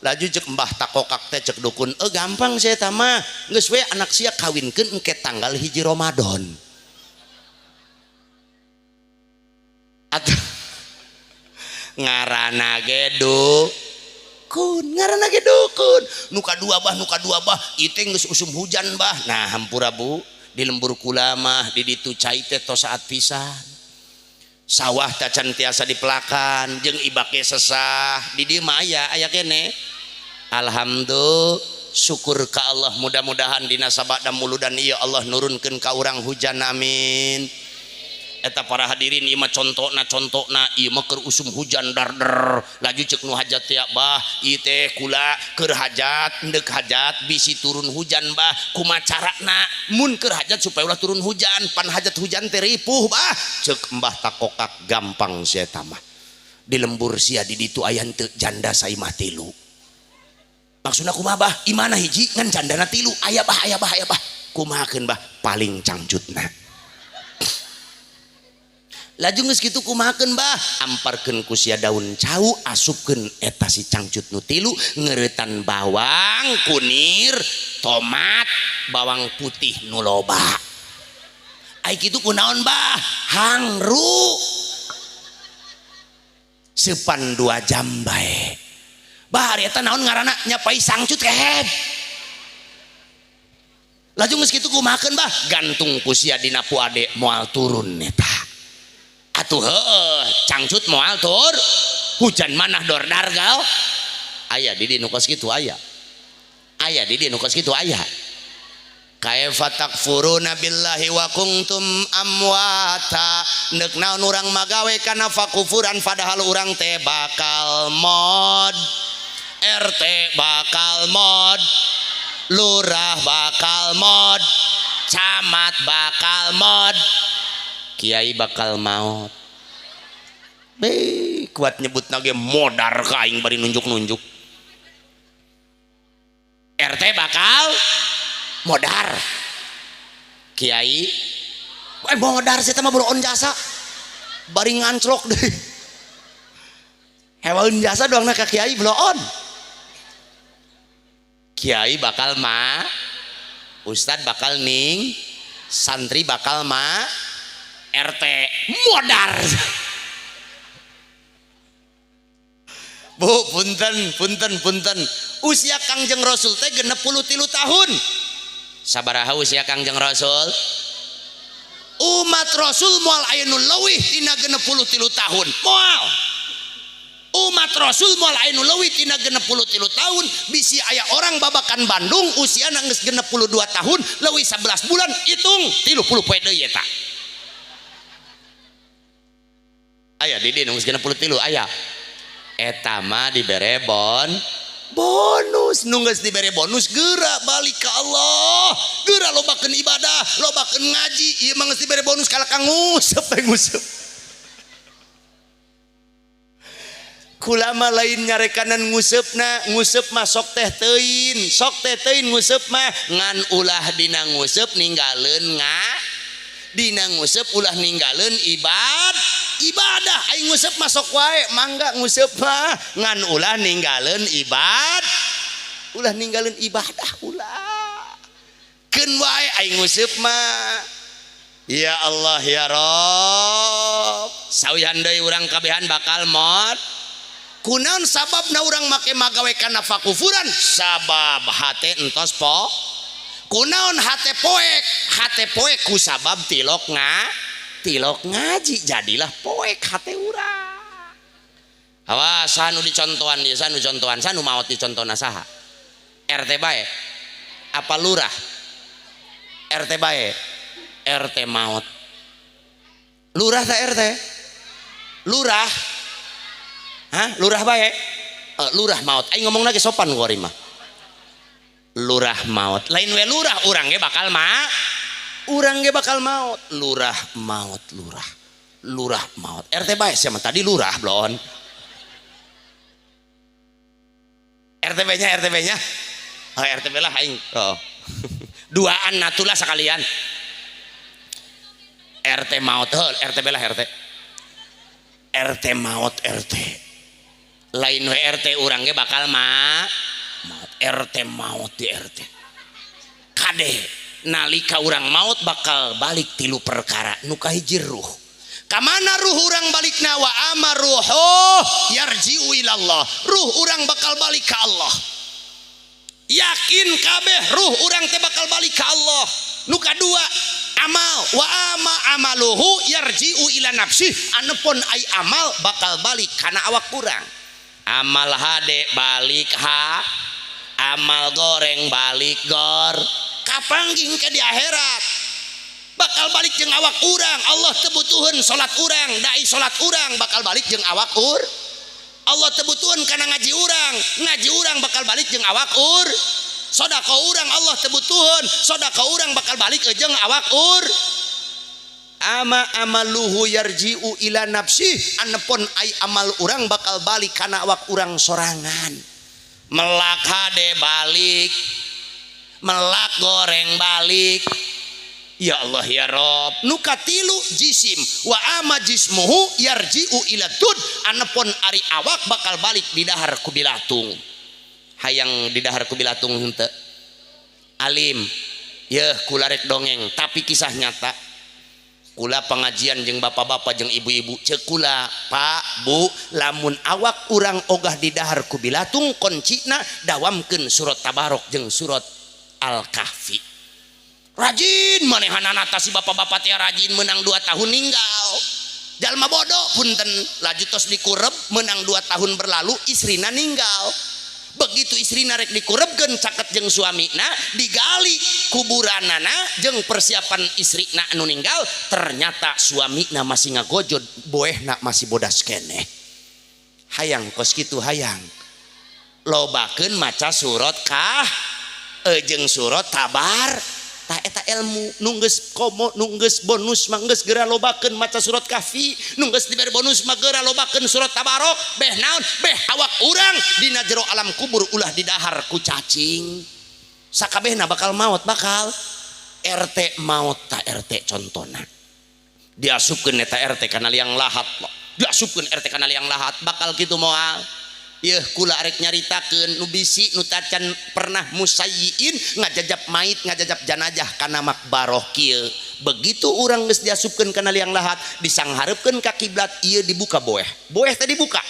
laju cek mbah takokak teh cek dukun gampang saya mah geus we anak sia kawinkeun engke tanggal 1 Ramadan atuh ngaranna ge dukun ngaranna ge dukun nu kadua bah ieu teh geus usum hujan bah nah hampura bu di lembur kula mah di ditu cai teh tos saat pisan sawah tacan tiasa dipelakan jeung ibake sesah di dieu mah aya kene alhamdulillah syukur ka Allah mudah-mudahan dina sabada muludan ieu Allah nurunkeun ka urang hujan amin. Eta para hadirin ieu mah contona ieu mah keur usum hujan darder laju ceuk nu hajat teh bah ieu teh kula keur hajat endek hajat bisi turun hujan bah kumaha carana mun keur hajat supaya ulah turun hujan pan hajat hujan teh ripuh bah ceuk mbah takokak gampang sia eta mah di lembur sia di ditu aya henteu janda saimah tilu maksudna kumaha bah imana hiji ngan jandana tilu aya bah aya bah aya bah kumahakeun bah paling cangcutna laju geus kitu kumahakeun bah amparkeun ku sia daun cau asupkeun eta si cangcut nu tilu ngeuretan bawang kunir tomat bawang putih nu loba ai kitu kunaon bah hangru sepan 2 jam bae bah ari eta naon ngaranna nyapai sangcut kehed Laju geus kitu kumahakeun bah gantung ku sia dina puade moal turun eta. Atuh heueuh cangcut moal tur hujan manah dordar gal. Aya di nu kos kitu aya. Aya di nu kos kitu aya. Kaifa takfuruna billahi wa kuntum amwata. Neuk naon urang magawe kana fakufuran padahal urang teh bakal mod. RT bakal mod. Lurah bakal mod. Camat bakal mod. Kiai bakal maot. Be, kuat nyebut nage modar ka aing bari nunjuk-nunjuk. RT bakal modar. Kiai modar sih mah buru on jasa. Bari nganclok deh. Hewan jasa doang ka kiai bloon. Kiai bakal ma, ustad bakal ning, santri bakal ma, RT modar. Bu, punten, punten, punten. Usia Kangjeng Rasul teh 63 tahun. Sabaraha usia Kangjeng Rasul? Umat Rasul moal aya nu leuwih tina 63 tahun. Moal. Umat Rasul moal aya nu leuwih tina 63 tahun. Bisi aya orang babakan Bandung usiana geus 62 tahun, leuwih 11 bulan, hitung 30 poe deui eta. Aya di dieu geus 63 aya. Eta mah dibere bonus, nu geus dibere bonus geura balik ka Allah, geura lobakeun ibadah, lobakeun ngaji, ieu mah geus dibere bonus kalah ka nguseup we nguseup. Kulama lain nyarekanan nguseupna, nguseup mah sok teh teuin, sok teh teuin nguseup mah ngan ulah dina nguseup ninggaleun nga dina nguseup ulah ninggaleun ibadah. Aing nguseup mah sok wae mangga nguseup mah ngan ulah ninggaleun ulah ninggaleun ibadah ulah keun wae aing nguseup mah. Ya Allah ya Rob, sauyan deui urang kabehan bakal maot. Kunaon sababna urang make magawe kana fakufuran? Sabab hate entos po. Kunaon hate poek? Hate poek ku sabab tilok tilok ngaji jadilah poek hate urang. Awas sanu dicontohan ieu, sanu contohan, sanu maot dicontona saha? RT bae. Apa lurah? RT bae. RT maot. Lurah ta RT? Lurah. Hah? Lurah bae? Lurah maot. Aing ngomong lagi sopan ku mah. Lurah maot. Lain we lurah, urang ge bakal ma. Urang ge bakal maot. Lurah maot, lurah. Lurah maot. RT bae sia mah tadi lurah blon. RTB nya, RTB nya. Oh, RTB lah aing. Oh. Duaan natulah sekalian. RT maot, heuh, RTB lah RT. RT maot RT. Lain we RT urang ge bakal ma maot. RT maot di RT. Kade nalika urang maot bakal balik tilu perkara nu kahiji ruh. Kamana ruh urang balikna? Wa amaruhu yarji'u ilallah. Ruh urang bakal balik ka Allah. Yakin kabeh ruh urang teh bakal balik ka Allah. Nu kadua amal, wa ama amaluhu yarji'u ila nafsih. Anepon ai amal bakal balik kana awak urang. Amal hade balik ha, amal goreng balik gor, kapanggih ke di akhirat bakal balik jeung awak urang. Allah teu butuheun salat urang, dai salat urang bakal balik jeung awak ur. Allah teu butuheun kana ngaji urang, ngaji urang bakal balik jeung awak ur. Sedekah urang Allah teu butuheun, sedekah urang bakal balik jeung awak ur. Ama amaluhu yarji'u ila nafsih. Anepon ai amal urang bakal balik kana awak urang sorangan. Melak hade balik, melak goreng balik. Ya Allah ya Rob. Nu katilu jisim, wa ama jismuhu yarji'u ila dud. Anepon ari awak bakal balik di dahar ku bilatung. Hayang di dahar ku bilatung henteu. Alim yeuh kula rek dongeng tapi kisah nyata. Kula pengajian jeung bapak-bapak jeung ibu-ibu ceuk kula, Pak, Bu, lamun awak urang ogah di dahar ku bilatung koncina dawamkeun surat Tabarok jeung surat Al-Kahfi. Rajin manehanana ta si bapak-bapak teh rajin menang 2 tahun ninggal. Jalma bodoh punten laju tos dikurep menang 2 tahun berlalu istrina ninggal. Begitu istrina rek dikurebkeun caket jeung suamina digali kuburanana jeung persiapan istrina anu ninggal ternyata suamina masih ngagojod boehna masih bodas keneh. Hayang kos kitu hayang. Lobakeun maca surat kah jeung surat tabar. Tah eta ilmu nu geus komo nu geus bonus mah geus geura lobakeun maca surat kahfi nu geus dibere bonus mah geura lobakeun surat tabarok beh naon beh awak urang dina jero alam kubur ulah didahar ku cacing sakabehna bakal maot bakal RT maot ta RT contona diasupkeun eta RT kana liang lahat diasupkeun RT kana liang lahat bakal kitu moal. Yeuh kula arek nyaritakeun nu bisi nu tacan pernah musayyiin ngajajap mait ngajajap janajah kana makbaroh kieu. Begitu urang geus diasupkeun kana liang lahat disanghareupeun ka kiblat ieu dibuka boeh. Boeh teh dibuka.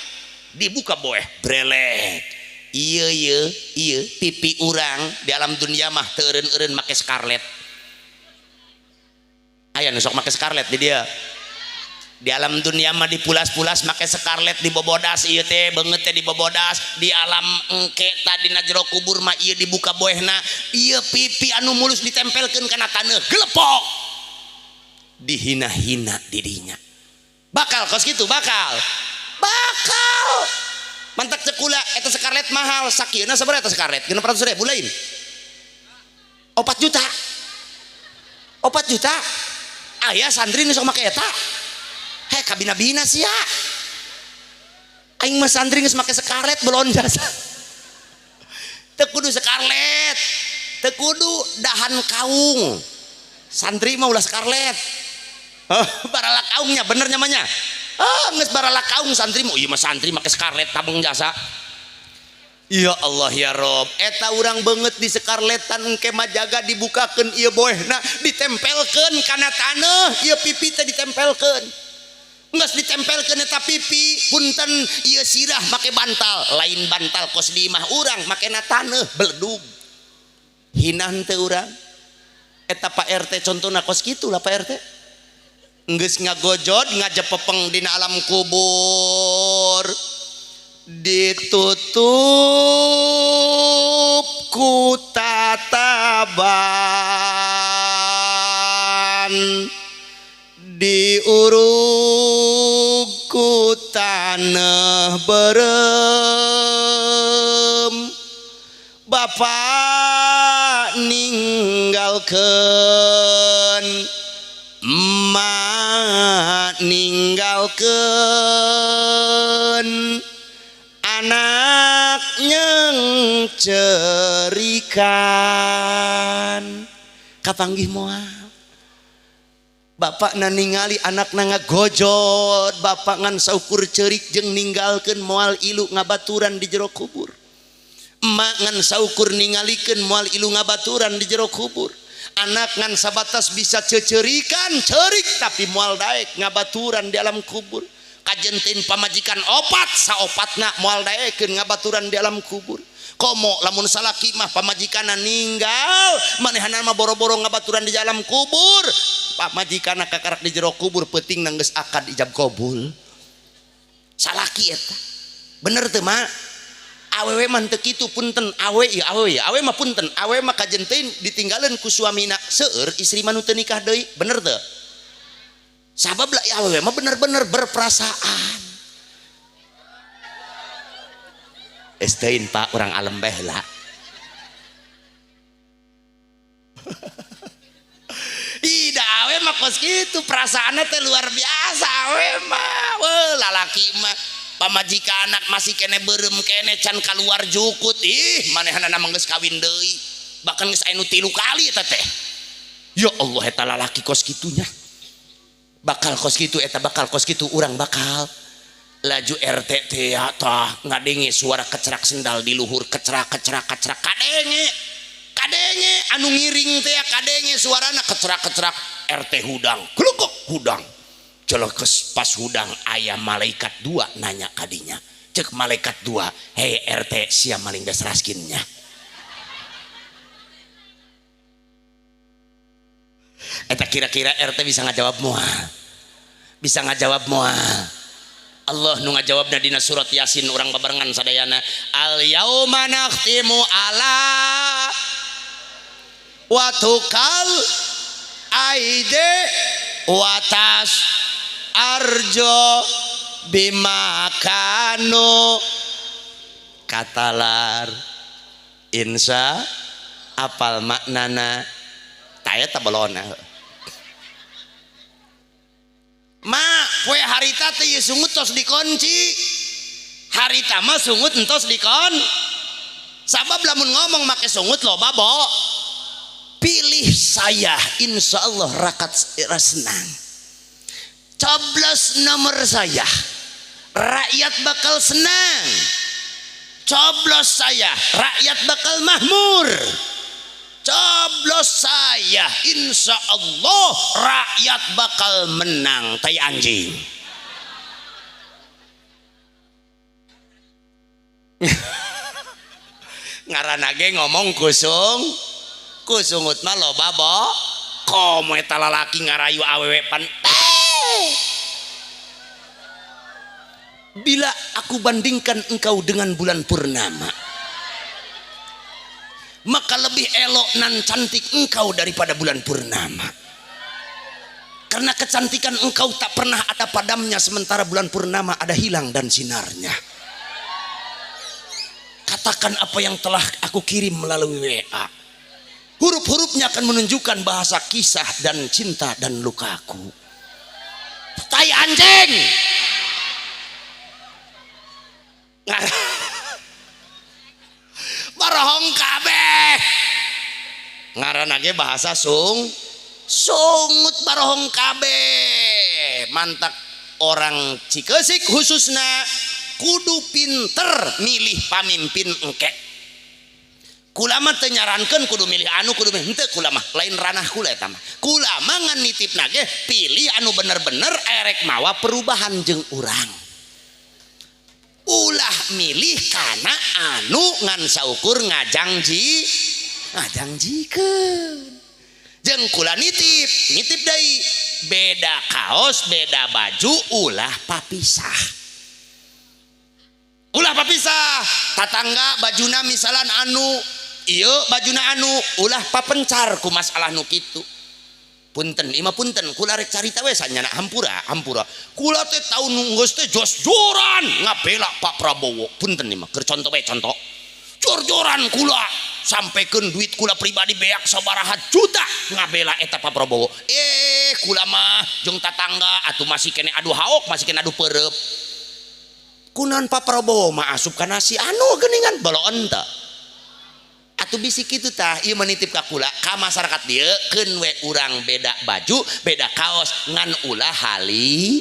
Dibuka boeh brelek. Ieu ieu ieu pipi urang di alam dunia mah teu eureun-eureun make scarlet. Aya nu sok make scarlet di dieu. Di alam dunia mah dipulas-pulas make scarlet dibobodas ieu teh beungeut teh dibobodas di alam engke tadi na jero kubur mah ieu dibuka boehna ieu pipi anu mulus ditempelkeun kana taneuh gelepok dihina-hina didinya bakal kos kitu bakal bakal mantak cekula eta scarlet mahal sakieuna sabaraha eta scarlet 600.000 lain 4 juta 4 juta aya santri nu sok make eta. Heh kabina-bina sia. Aing mah santri geus make scarlet belon jasa. Teu kudu scarlet. Teu kudu dahan kaung. Santri mah ulah scarlet. Barala kaungnya bener nyamanya. Ah geus barala kaung santri mah ieu mah santri make scarlet tabung jasa. Ya Allah ya Rob, eta urang beungeut di scarletan engke mah jaga dibukakeun ieu boehna ditempelkeun kana taneuh ieu pipi teh ditempelkeun. Geus ditempelkeun eta pipi punten ieu sirah make bantal lain bantal kos di imah urang makena taneuh beledug hina henteu urang eta Pak RT contona kos kitu lah Pak RT geus ngagojod ngajepepeng dina alam kubur ditutup ku tataban diurug ku tanah berem bapak ninggalkeun emak ninggalkeun anak nyengcerikan kapanggih moal bapak na ningali anakna ngagojod bapak ngan saukur ceurik jeung ninggalkeun moal ilu ngabaturan di jero kubur emak ngan saukur ningalikeun moal ilu ngabaturan di jero kubur anak ngan sabatas bisa ceceurikan ceurik tapi moal daek ngabaturan di alam kubur kajentin pamajikan opat saopatna moal daekeun ngabaturan di alam kubur komo lamun salaki mah pamajikanna ninggal manehna mah boro-boro ngabaturan di alam kubur pamajikanna kakarak di jero kubur peutingna geus akad ijab kabul salaki eta bener teu mak awewe mah teu kitu punten awe ieu awewe awe mah punten awe mah kajentin ditinggalkeun ku suamina seueur istri mah nu teu nikah deui bener teu sabab lah awewe mah bener-bener berperasaan estein pak orang alem beh lah ida awe mah kos kitu perasaannya teh luar biasa awe mah weh lalaki mah pamajikan anak masih kene beureum kene can kaluar jukut ih manehanana mah geus kawin deui bahkan geus aya nu 3 kali eta teh ya Allah eta lalaki kos kitunya bakal kos kitu eta bakal kos kitu urang bakal laju RT teh tah ngadenge suara kecerak sendal di luhur kecerak kecerak kecerak kadenge kadenge anu ngiring teh kadenge suarana kecerak kecerak RT hudang geluguk hudang celekes pas hudang aya malaikat 2 nanya kadinya cek malaikat 2 hei RT sia maling dasraskinnya Eta kira-kira RT bisa ngajawab moal? Bisa ngajawab moal? Allah nu ngajawabna dina surat Yasin, urang babarengan sadayana. Al yauma nakhtimu ala wa tukal aide watas arjo bima kanu katalar insya apal maknana taya tabalona ma poe harita teh ieu sungut tos dikunci, harita mah sungut entos dikon, sabab lamun ngomong make sungut loba bo. Pilih saya, insya Allah rakyat senang. Coblos nomor saya, rakyat bakal senang. Coblos saya, rakyat bakal makmur. Coblos saya, insya Allah rakyat bakal menang. Tai anjing. Ngaranna ge ngomong kusung kusungut mah loba bo. Komo eta lalaki ngarayu awewe pan. Bila aku bandingkan engkau dengan bulan purnama, maka lebih elok nan cantik engkau daripada bulan purnama. Karena kecantikan engkau tak pernah ada padamnya, sementara bulan purnama ada hilang dan sinarnya. Katakan apa yang telah aku kirim melalui WA. Huruf-hurufnya akan menunjukkan bahasa kisah dan cinta dan lukaku. Tai anjing. Barohong kabeh. Ngaranna ge bahasa sung sungut barohong kabeh. Mantak orang Cikeusik khususna kudu pinter milih pamimpin engke. Kula mah teu nyarankeun kudu milih anu kudu milih henteu, kula mah lain ranah kula eta mah. Kula mah ngan nitipna ge pilih anu bener-bener erek mawa perubahan jeung urang. Ulah milih kana anu ngan saukur ngajangji ngajangjikeun. Jeung kula nitip, nitip deui beda kaos, beda baju, ulah papisah. Ulah papisah. Tatangga bajuna misalan anu, ieu bajuna anu, ulah papencar ku masalah nu kitu. Punten, ima punten, kula rek carita we sanyana hampura, hampura. Kula teh taun geus teh jos-joran ngabela Pak Prabowo. Punten ima, keur contoh we contoh. Jor-joran kula sampaikan duit kula pribadi beak sabaraha juta ngabela eta Pak Prabowo. Kula mah jeung tatangga atuh masih kene adu haok, masih kene adu perep. Kunaon Pak Prabowo mah asup kana si anu geuningan baloon teh. Atuh bisi kitu tah, ieu menitip ka kula ka masyarakat dieu keun we urang beda baju, beda kaos ngan ulah hali,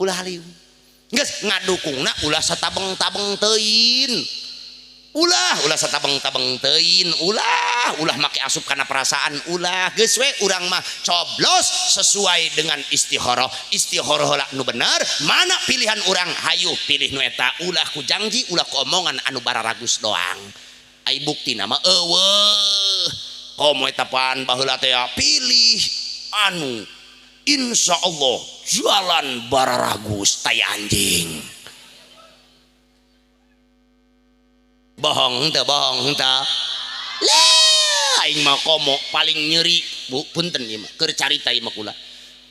ulah haliung. Geus ngadukungna ulah satabeng-tabeng teuing. Ulah, ulah satabeng-tabeng teuing, ulah, ulah make asup kana perasaan, ulah. Geus we urang mah coblos sesuai dengan istikharah. Istikharah heula nu bener, mana pilihan urang hayu pilih nu eta, ulah ku janji, ulah ku omongan anu bararagus doang. Ai buktina mah eueuh. Komo eta pan baheula teh pilih anu insyaallah jalan bararagus tai anjing. Bohong teu, bohong teu. Lah aing mah komo paling nyeri, Bu, punten ieu mah keur carita ieu mah kula.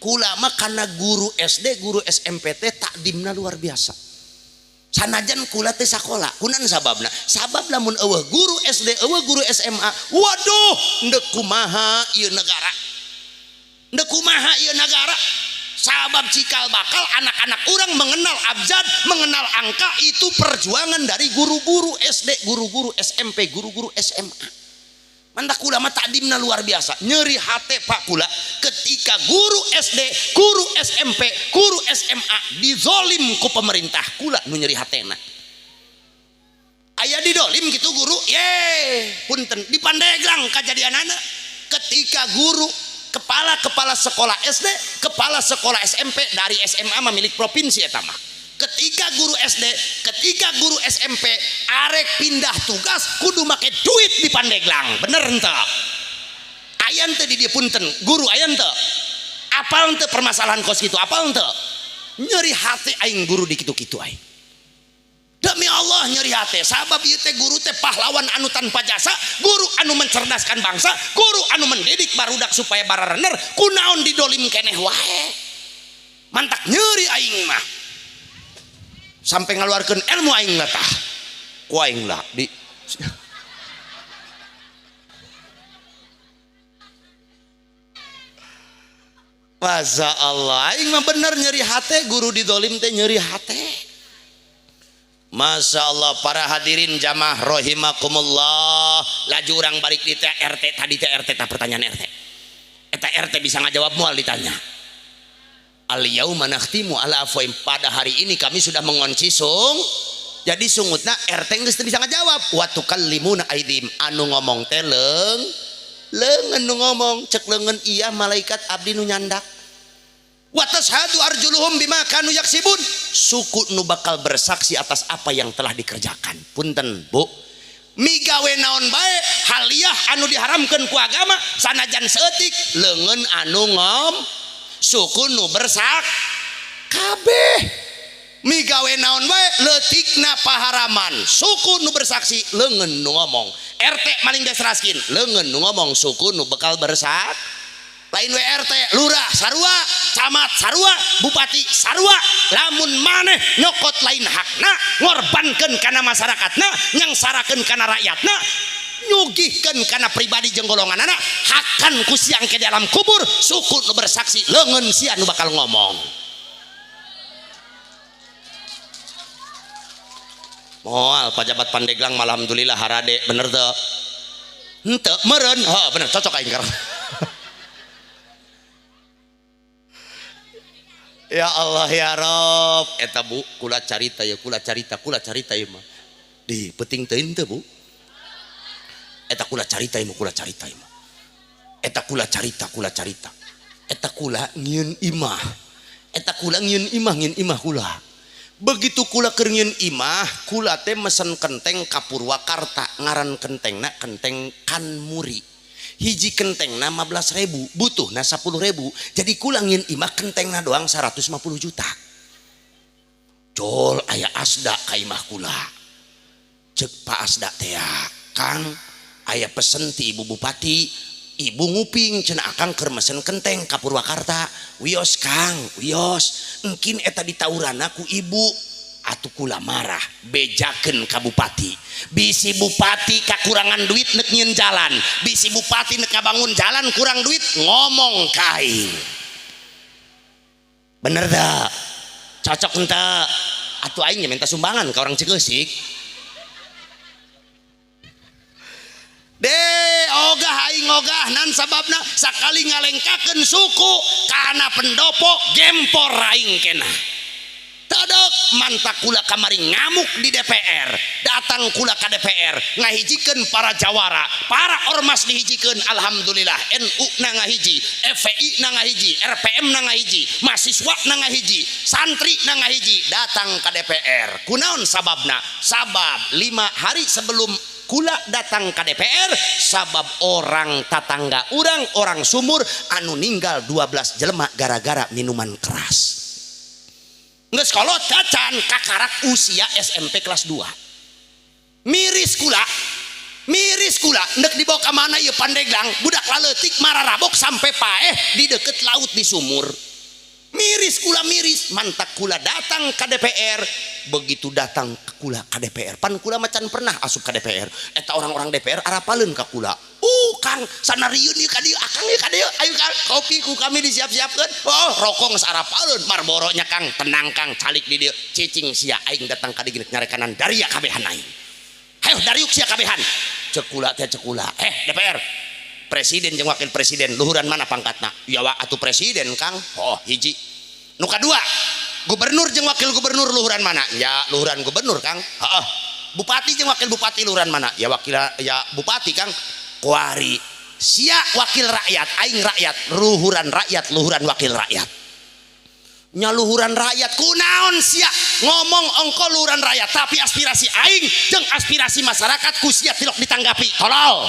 Kula mah kana guru SD, guru SMP teh takdimna luar biasa. Sanajan kula teh sakola, kunan sababna? Sabab lamun eueuh guru SD, eueuh guru SMA, waduh, ndek kumaha ieu negara. Ndek kumaha ieu negara? Sabab cikal bakal anak-anak orang mengenal abjad, mengenal angka itu perjuangan dari guru-guru SD, guru-guru SMP, guru-guru SMA. Mantak kula mah takdimna luar biasa. Nyeri hate Pak kula ketika guru SD, guru SMP, guru SMA dizolim ku pemerintah, kula nu nyeri hatena. Aya didolim gitu guru, ye, punten di Pandeglang kajadianana ketika guru kepala-kepala sekolah SD, kepala sekolah SMP dari SMA milik provinsi eta mah. Ketika guru SD, ketika guru SMP arek pindah tugas kudu make duit di Pandeglang, bener henteu? Aya teu di dieu punten, guru aya teu? Apal teu permasalahan kos kitu? Apal teu? Nyeri hati aing guru di kitu-kitu aing. Demi Allah nyeri hati. Sabab ieu teh guru teh pahlawan anu tanpa jasa, guru anu mencerdaskan bangsa, guru anu mendidik barudak supaya bararener, kunaon didolim keneh wae. Mantak nyeri aing mah. Sampai ngaluarkeun ilmu aing lah tah. Ku aing lah di Masya Allah, aing mah bener nyeri hati, guru didolim teh nyeri hati. Masya Allah, para hadirin jamaah rahimakumullah. Laju urang balik di RT tadi teh RT tah pertanyaan RT. Eta RT bisa ngajawab moal ditanya. Al yauma nakhtimu ala afwahihim, pada hari ini kami sudah mengunci sung. Jadi sungutna RT geus teu bisa ngajawab. Wa tukallimuna aidihim, anu ngomong teh leungeun nu ngomong, cek leungeun iya malaikat abdi nu nyandak. Wa tashhadu arjuluhum bima kanu yaksibun, suku nu bakal bersaksi atas apa yang telah dikerjakan. Punten Bu, migawe naon bae haliah anu diharamkeun ku agama sanajan saeutik leungeun anu ngom, suku nu bersak kabeh. Migawe naon bae leutikna paharaman, suku nu bersaksi leungeun nu ngomong. RT maling desraskin leungeun nu ngomong, suku nu bekal bersak. Lain we RT, lurah sarua, camat sarua, bupati sarua. Lamun maneh nyokot lain hakna, ngorbankeun kana masyarakatna, nyangsarakeun kana rakyatna, nyugihkeun kana pribadi jeung golonganana, hakan ku siang ke dalam kubur, suku nu bersaksi leungeun sia nu bakal ngomong. Moal pajabat Pandeglang alhamdulillah harade bener teu? Henteu meureun, heuh bener cocok aing karena. Ya Allah ya Rob, eta Bu kula carita ya, kula carita, kula carita ieu mah. Di peuting teu henteu Bu. Eta kula carita ieu mah, kula carita ieu mah. Eta kula carita, kula carita. Eta kula ngieun imah. Eta kula ngieun imah, ngieun imah kula. Begitu kula keur ngieun imah, kula teh mesen kenteng ka Purwakarta, ngaran kentengna kenteng Kanmuri. Hiji kentengna 15.000, butuhna 10.000. Jadi kula ngieun imah kentengna doang 150 juta. Jol aya asda ka imah kula. Cek Pak Asda teh, Kang, aya pesen ti Ibu Bupati, Ibu nguping cenah akang keur mesen kenteng ka Purwakarta. Wios Kang, wios. Engkin eta ditaurana ku ibu. Atuh kula marah, bejakeun ka bupati. Bisi bupati kakurangan duit nek nyieun jalan, bisi bupati nek ngabangun jalan kurang duit ngomong ka aing. Bener teu? Cocok henteu? Atuh aing minta sumbangan ka orang Cikeusik. Deh, ogah aing ogah nan sababna sakali ngalengkakeun suku kana pendopo gempor aing kena. Tadok mantak kula kamari ngamuk di DPR, datang kula ka DPR ngahijikeun para jawara, para ormas dihijikeun, alhamdulillah NU na ngahiji, FPI na ngahiji, RPM na ngahiji, mahasiswa na ngahiji, santri na ngahiji, datang ka DPR. Kunaon sababna? Sabab 5 hari sebelum kula datang ke DPR, sabab orang tatangga urang, orang sumur anu ninggal 12 jelema gara-gara minuman keras. Geus kolot cacan kakarak usia SMP kelas 2. Miris kula, miris kula nek dibawa ka mana ieu Pandeglang, budak laleutik mararabok sampai paeh di deket laut di sumur. Miris kula miris, mantak kula datang ke DPR. Begitu datang ke kula ke DPR, pan kula macan pernah asup ke DPR. Eta orang-orang DPR arapaleun ka kula. Kang, sanarieun ieu ka dieu, akang ieu ka dieu. Ayo Kang, kopi ku kami disiap-siapkeun. Oh, rokok geus arapaleun, Marlboro nya Kang, tenang Kang, calik di dieu. Cicing sia aing datang ka dieu nyarekanan daria kabehan aing. Hayo dariuk sia kabehan. Cek kula teh cek kula. DPR, presiden jeung wakil presiden luhuran mana pangkatna? Ya wa atuh presiden Kang. Oh, hiji. Nu kadua, gubernur jeung wakil gubernur luhuran mana? Ya luhuran gubernur Kang. Heeh. Bupati jeung wakil bupati luhuran mana? Ya wakil ya bupati Kang. Kuari sia wakil rakyat, aing rakyat, luhuran rakyat, luhuran wakil rakyat. Nya luhuran rakyat kunaon sia ngomong ongko luhuran rakyat tapi aspirasi aing jeung aspirasi masyarakat ku sia tilok ditanggapi. Tolol.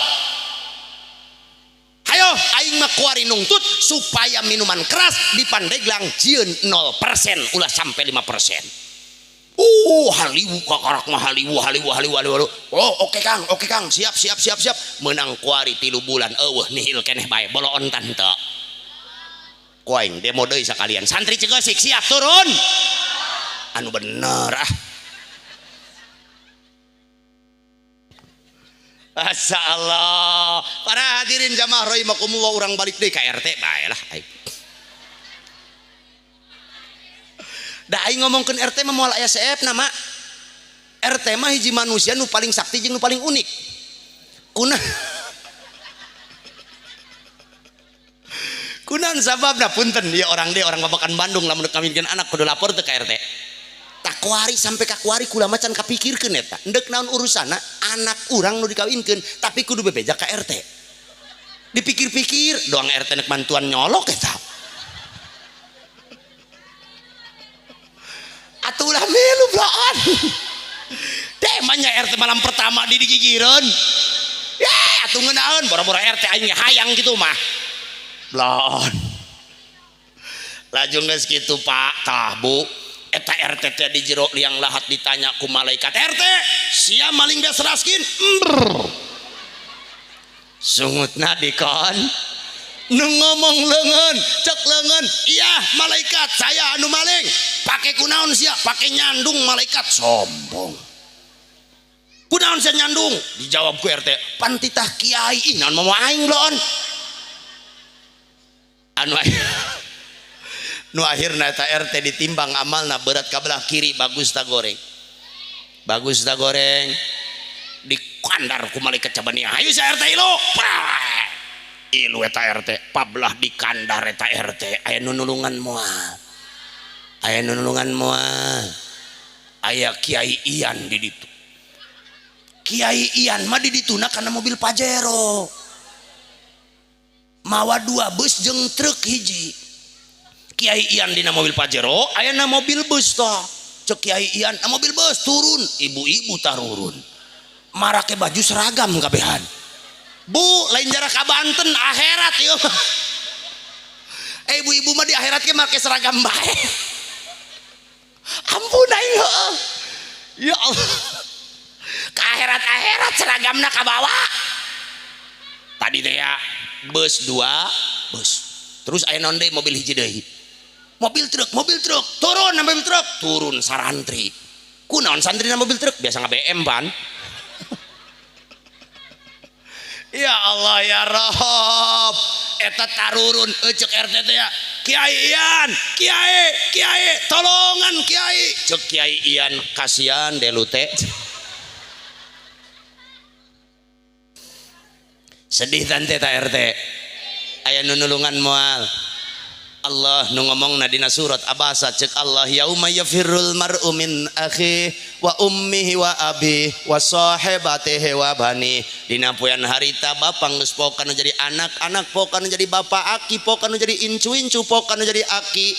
Hayo aing mah kuari nungtut supaya minuman keras di Pandeglang jieun 0% ulah sampai 5%. Haliwu kakarak mah haliwu haliwu haliwu haliwu. Oh, oke Kang, oke Kang, siap siap siap siap. Menang kuari 3 bulan eueuh nihil keneh bae boloon tante. Ku aing demo deui sakalian. Santri Cikeusik siap turun. Anu bener ah. Masya Allah. Para hadirin jamaah rahimakumullah, urang balik deui ka RT bae lah aing. Da aing ngomongkeun RT mah moal aya CF na mak. RT mah hiji manusia nu paling sakti jeung nu paling unik. Kunaon sababna punten ieu orang deui orang babakan Bandung lamun kawinkeun anak kudu lapor teu ka RT. Takuari sampai kakuari kula macan kapikirkeun eta. Endek naon urusanna anak urang nu dikawinkeun tapi kudu bebeja ka RT. Dipikir-pikir doang RT nek bantuan nyolok eta. Atulah melu belaan. Temanya RT malam pertama di digigireun. Ya atuh ngeunaheun boro-boro RT aing hayang kitu mah. Belaan. Lajung geus kitu Pak, tah Bu. Eta RT teh di jero liang lahat ditanya ku malaikat RT, sia maling beas raskin. Sungutna dikon. Nu ngomong leungeun, cek leungeun, iya malaikat saya anu maling. Pake kunaon sia? Pake nyandung malaikat sombong. Kunaon sia nyandung? Dijawab ku RT, pantitah kiai, ih naon mau aing loon. Anu nu akhirna eta RT ditimbang amalna berat ka belah kiri bagus ta goreng. Bagus ta goreng. Dikandar ku malaikat cabania. Hayu sia RT ilu. Ilu eta RT pablah dikandar eta RT aya nu nulungan moal. Aya nu nulungan moal. Aya Kiai Ian di ditu. Kiai Ian mah di dituna kana mobil Pajero. Mawa 2 bus jeung truk hiji. Kiai Ian dina mobil Pajero aya na mobil bus tah. Cek Kiai Ian na mobil bus turun, ibu-ibu tarurun. Marake baju seragam kabehan. Bu, lain jarak ka Banten akhirat ieu mah. Ibu-ibu mah di akhirat ge make seragam bae. Ampun aing heueuh. Ya Allah. Ka akhirat-akhirat seragamna kabawa. Tadi teh ya bus 2 bus. Terus aya naon deui mobil hiji deui. Mobil truk, turun na mobil truk, turun sarantri. Kunaon santri na mobil truk? Biasa nge-BM pan. Ya Allah ya Rob, eta tarurun cek RT teh ya. Kiai Ian, Kiai, Kiai, tolongan Kiai. Cek Kiai Ian kasihan delu teh. Sedih tante ta RT. Aya nu nulungan moal. Allah nu ngomongna dina surat Abasa cek Allah yauma yafirrul mar'u min akhi wa ummihi wa abi wa sahibatihi wa bani. Dina poean harita bapa geus poka nu jadi anak, anak poka nu jadi bapa, aki poka nu jadi incu, incu poka nu jadi aki,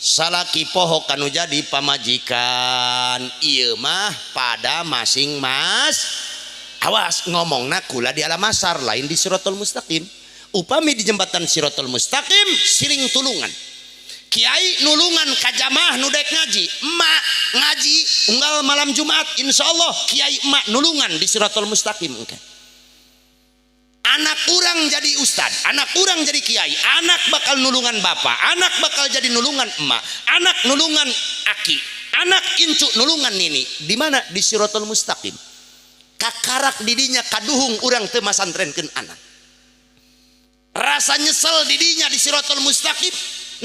salaki poho kanu jadi pamajikan. Ieu mah pada masing mas. Awas ngomongna kula di alam masar lain di Siratal Mustaqim. Upami di jembatan Siratal Mustaqim siring tulungan. Kiai nulungan ka jamaah nu dek ngaji, emak ngaji unggal malam Jumat insyaallah kiai emak nulungan di Siratal Mustaqim engke. Anak urang jadi ustad, anak urang jadi kiai, anak bakal nulungan bapak, anak bakal jadi nulungan emak, anak nulungan aki, anak incu nulungan nini. Di mana? Di Siratal Mustaqim. Kakarak didinya kaduhung urang teu masantrenkeun anak. Rasa nyesel didinya di Siratal Mustaqim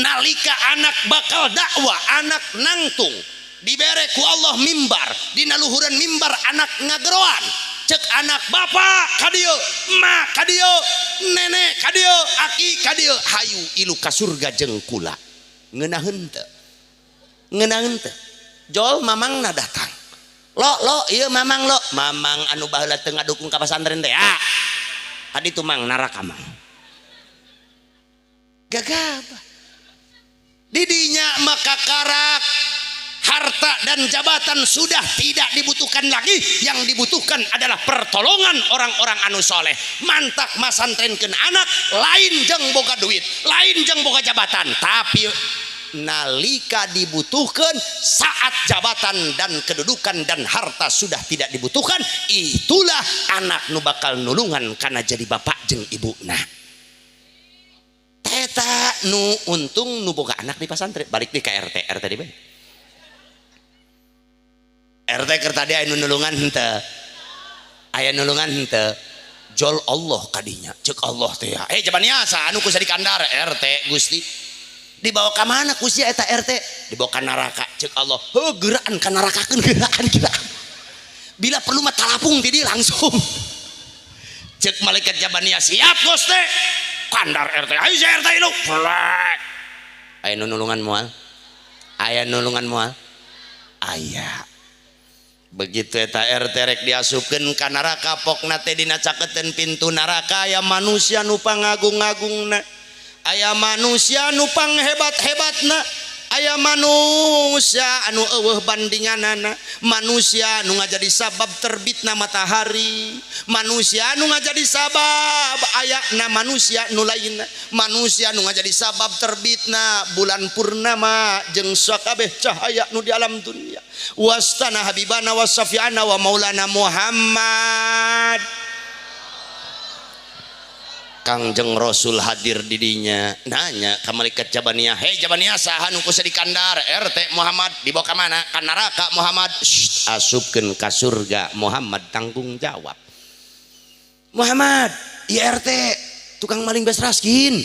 nalika anak bakal dakwah, anak nangtung dibere ku Allah mimbar, dina luhureun mimbar anak ngageroan. Cek anak bapak kadieu, emak kadieu, nenek kadieu, aki kadieu, hayu ilu ka surga jeung kula. Ngeunaheun teu? Ngeunaheun teu? Jol mamangna datang. Lo lo ieu mamang lo, mamang anu baheula teu ngadukung ka pasantren teh ah. Tadi tu mang naraka mang. Gagabah. Didinya maka karak Harta dan jabatan sudah tidak dibutuhkan lagi, yang dibutuhkan adalah pertolongan orang-orang anu soleh. Mantak masantrenkeun anak lain jeung boga duit, lain jeung boga jabatan, tapi nalika dibutuhkan saat jabatan dan kedudukan dan harta sudah tidak dibutuhkan, itulah anak nu bakal nulungan karena jadi bapak jeung ibuna. Eta nu untung nu boga anak di pasantren. Balik di ke RT, RT di mana? RT keur tadi aya nu nulungan henteu? Aya nulungan henteu? Jol Allah kadinya, cek Allah teh ya. Eh, jabaniasa anu ku dikandar RT Gusti. Dibawa ka mana ku sia eta RT? Dibawa ka neraka, cek Allah. Heuh, geraan ka nerakakeun, geraan geraan. Bila perlu mah talapung ti dieu langsung. Cek malaikat Jabania, siap Gusti. Kandar RT, ayo si RT lu. Flek. Aya nu nulungan moal? Aya nulungan moal? Aya. Begitu eta RT rek diasupkeun ka neraka, pokna teh dina caketeun pintu neraka aya manusia nu pangagung-agungna, aya manusia nu panghebat-hebatna, aya manusia anu eueuh bandinganana, manusia nu ngajadi sabab terbitna matahari, manusia anu ngajadi sabab ayana manusia nu lainna, manusia nu ngajadi sabab terbitna bulan purnama jeung sakabeh cahaya nu di alam dunia. Wastana habibana wasafiana wa maulana Muhammad. Kangjeng Rasul hadir didinya, nanya ka malaikat Jabaniyah, "Hei Jabaniyah, saha nu kusa dikandar?" "RT Muhammad." "Dibawa ka mana?" "Ka neraka Muhammad." "Shh, asupkeun ka surga Muhammad, tanggung jawab." "Muhammad, ieu RT tukang maling beas raskin."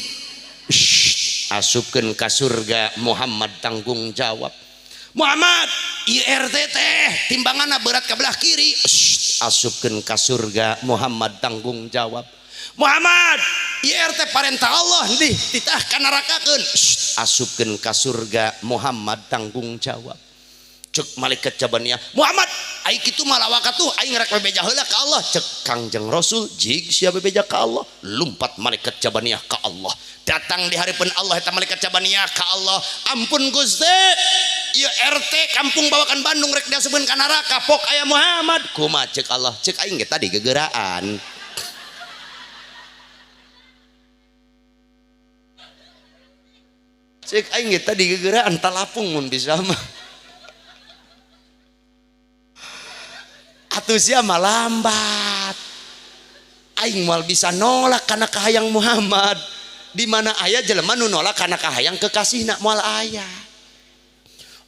"Shh, asupkeun ka surga Muhammad, tanggung jawab." "Muhammad, ieu RT teh timbanganna berat ke belah kiri." "Shh, asupkeun ka surga Muhammad, tanggung jawab." "Muhammad, ieu RT parentah Allah nih titah ka nerakakeun." "Shh, asupkeun ka surga Muhammad, tanggung jawab." Cek malaikat Jabaniyah, "Muhammad, ai kitu mah lawaka tuh aing rek bebeja heula ka Allah." Cek Kangjeng Rasul, "Jig sia bebeja ka Allah." Lumpat malaikat Jabaniyah ka Allah. Datang di hareupeun Allah eta malaikat Jabaniyah ka Allah, "Ampun Gusti, ieu RT kampung Babakan Bandung rek diasupkeun ka neraka, pok aya Muhammad." "Kumaha cek Allah?" "Cek aing ge tadi gegeraan." Cek aing ge tadi gegeraan, talapung mun bisa mah. Atuh sia mah lambat. Aing moal bisa nolak kana kahayang Muhammad. Di mana aya jelema nu nolak kana kahayang kekasihna, moal aya.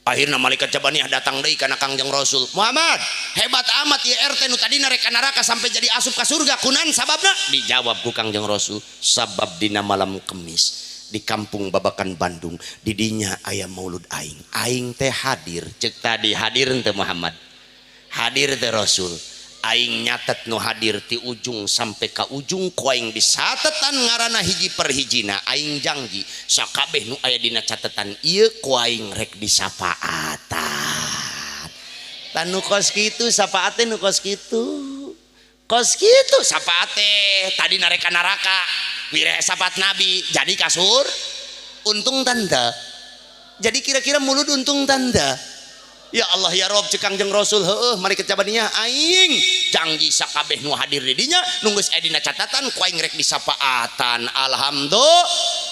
Akhirna malaikat Jabaniyah datang deui kana Kangjeng Rasul. "Muhammad, hebat amat ieu RT nu tadina rek ka neraka sampai jadi asup ka surga, kunan sababna?" Dijawab ku Kangjeng Rasul, "Sabab dina malam Kemis di kampung Babakan Bandung didinya aya maulud aing, aing teh hadir." Cek tadi hadir teh Muhammad, hadir teh Rasul. Aing nyatet nu hadir ti ujung sampai ka ujung, ku aing disatetan ngaranna hiji per hijina. Aing janji sakabeh nu aya dina catetan ieu ku aing rek disapaatan. Tah nu kos kitu sapaat teh, nu kos kitu, kos kitu sapaat teh. Tadi nareka neraka wire sapat nabi jadi kasur untung tanda. Jadi kira-kira mulut untung tanda. Ya Allah ya Rob, cek Kangjeng Rasul, "Heueuh malaikat Jabaniyah, aing janji sakabeh nu hadir di dinya nu geus aya dina catatan ku aing rek disapaatan. Alhamdulillah,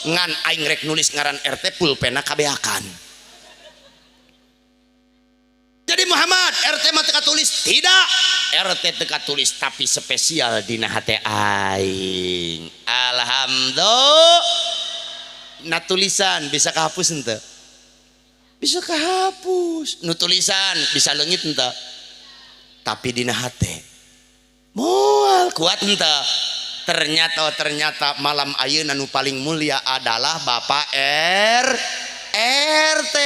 ngan aing rek nulis ngaran RT pulpena kabeakan." Jadi Muhammad, RT mah teka tulis tidak? RT teka tulis, tapi spesial dina hate aing. Alhamdulillah. Nah, tulisan bisa kehapus ente? Bisa kehapus. Nu tulisan bisa leungit ente? Tapi dina hate moal kuat ente? Ternyata ternyata malam ayeuna nu paling mulia adalah Bapak RT.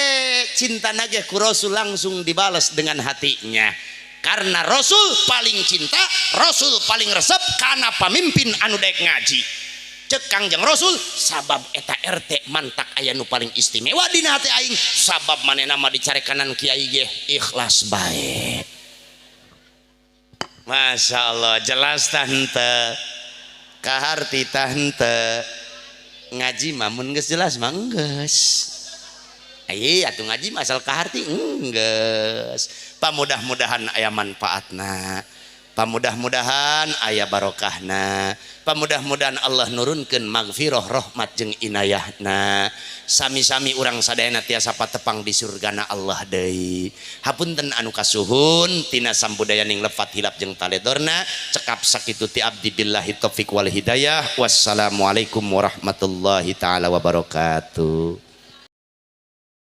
Cinta nage ku Rasul langsung dibalas dengan hatinya, karena Rasul paling cinta, Rasul paling resep karena pamimpin anu dek ngaji. Cek Kangjeng Rasul, sabab eta RT mantak aya nu paling istimewa dina hati aing, sabab manehna mah dicarekanan kiai ge ikhlas bae. Masya Allah, jelas tante, kaharti tante. Ngaji mah mun geus jelas mah geus. Iya atuh ngaji masal kaharti enggeus. Pamudah-mudahan aya manfaatna, pamudah-mudahan aya barokahna, pamudah-mudahan Allah nurunkeun magfirah, rahmat jeung inayahna. Sami-sami urang sadayana tiasa patepang di surgana Allah deui. Hapunten anu kasuhun tina sambudayaning lefat, hilap jeung taledorna. Cekap sakitu ti abdi, billahi taufik wal hidayah, wassalamualaikum warahmatullahi taala wabarakatuh.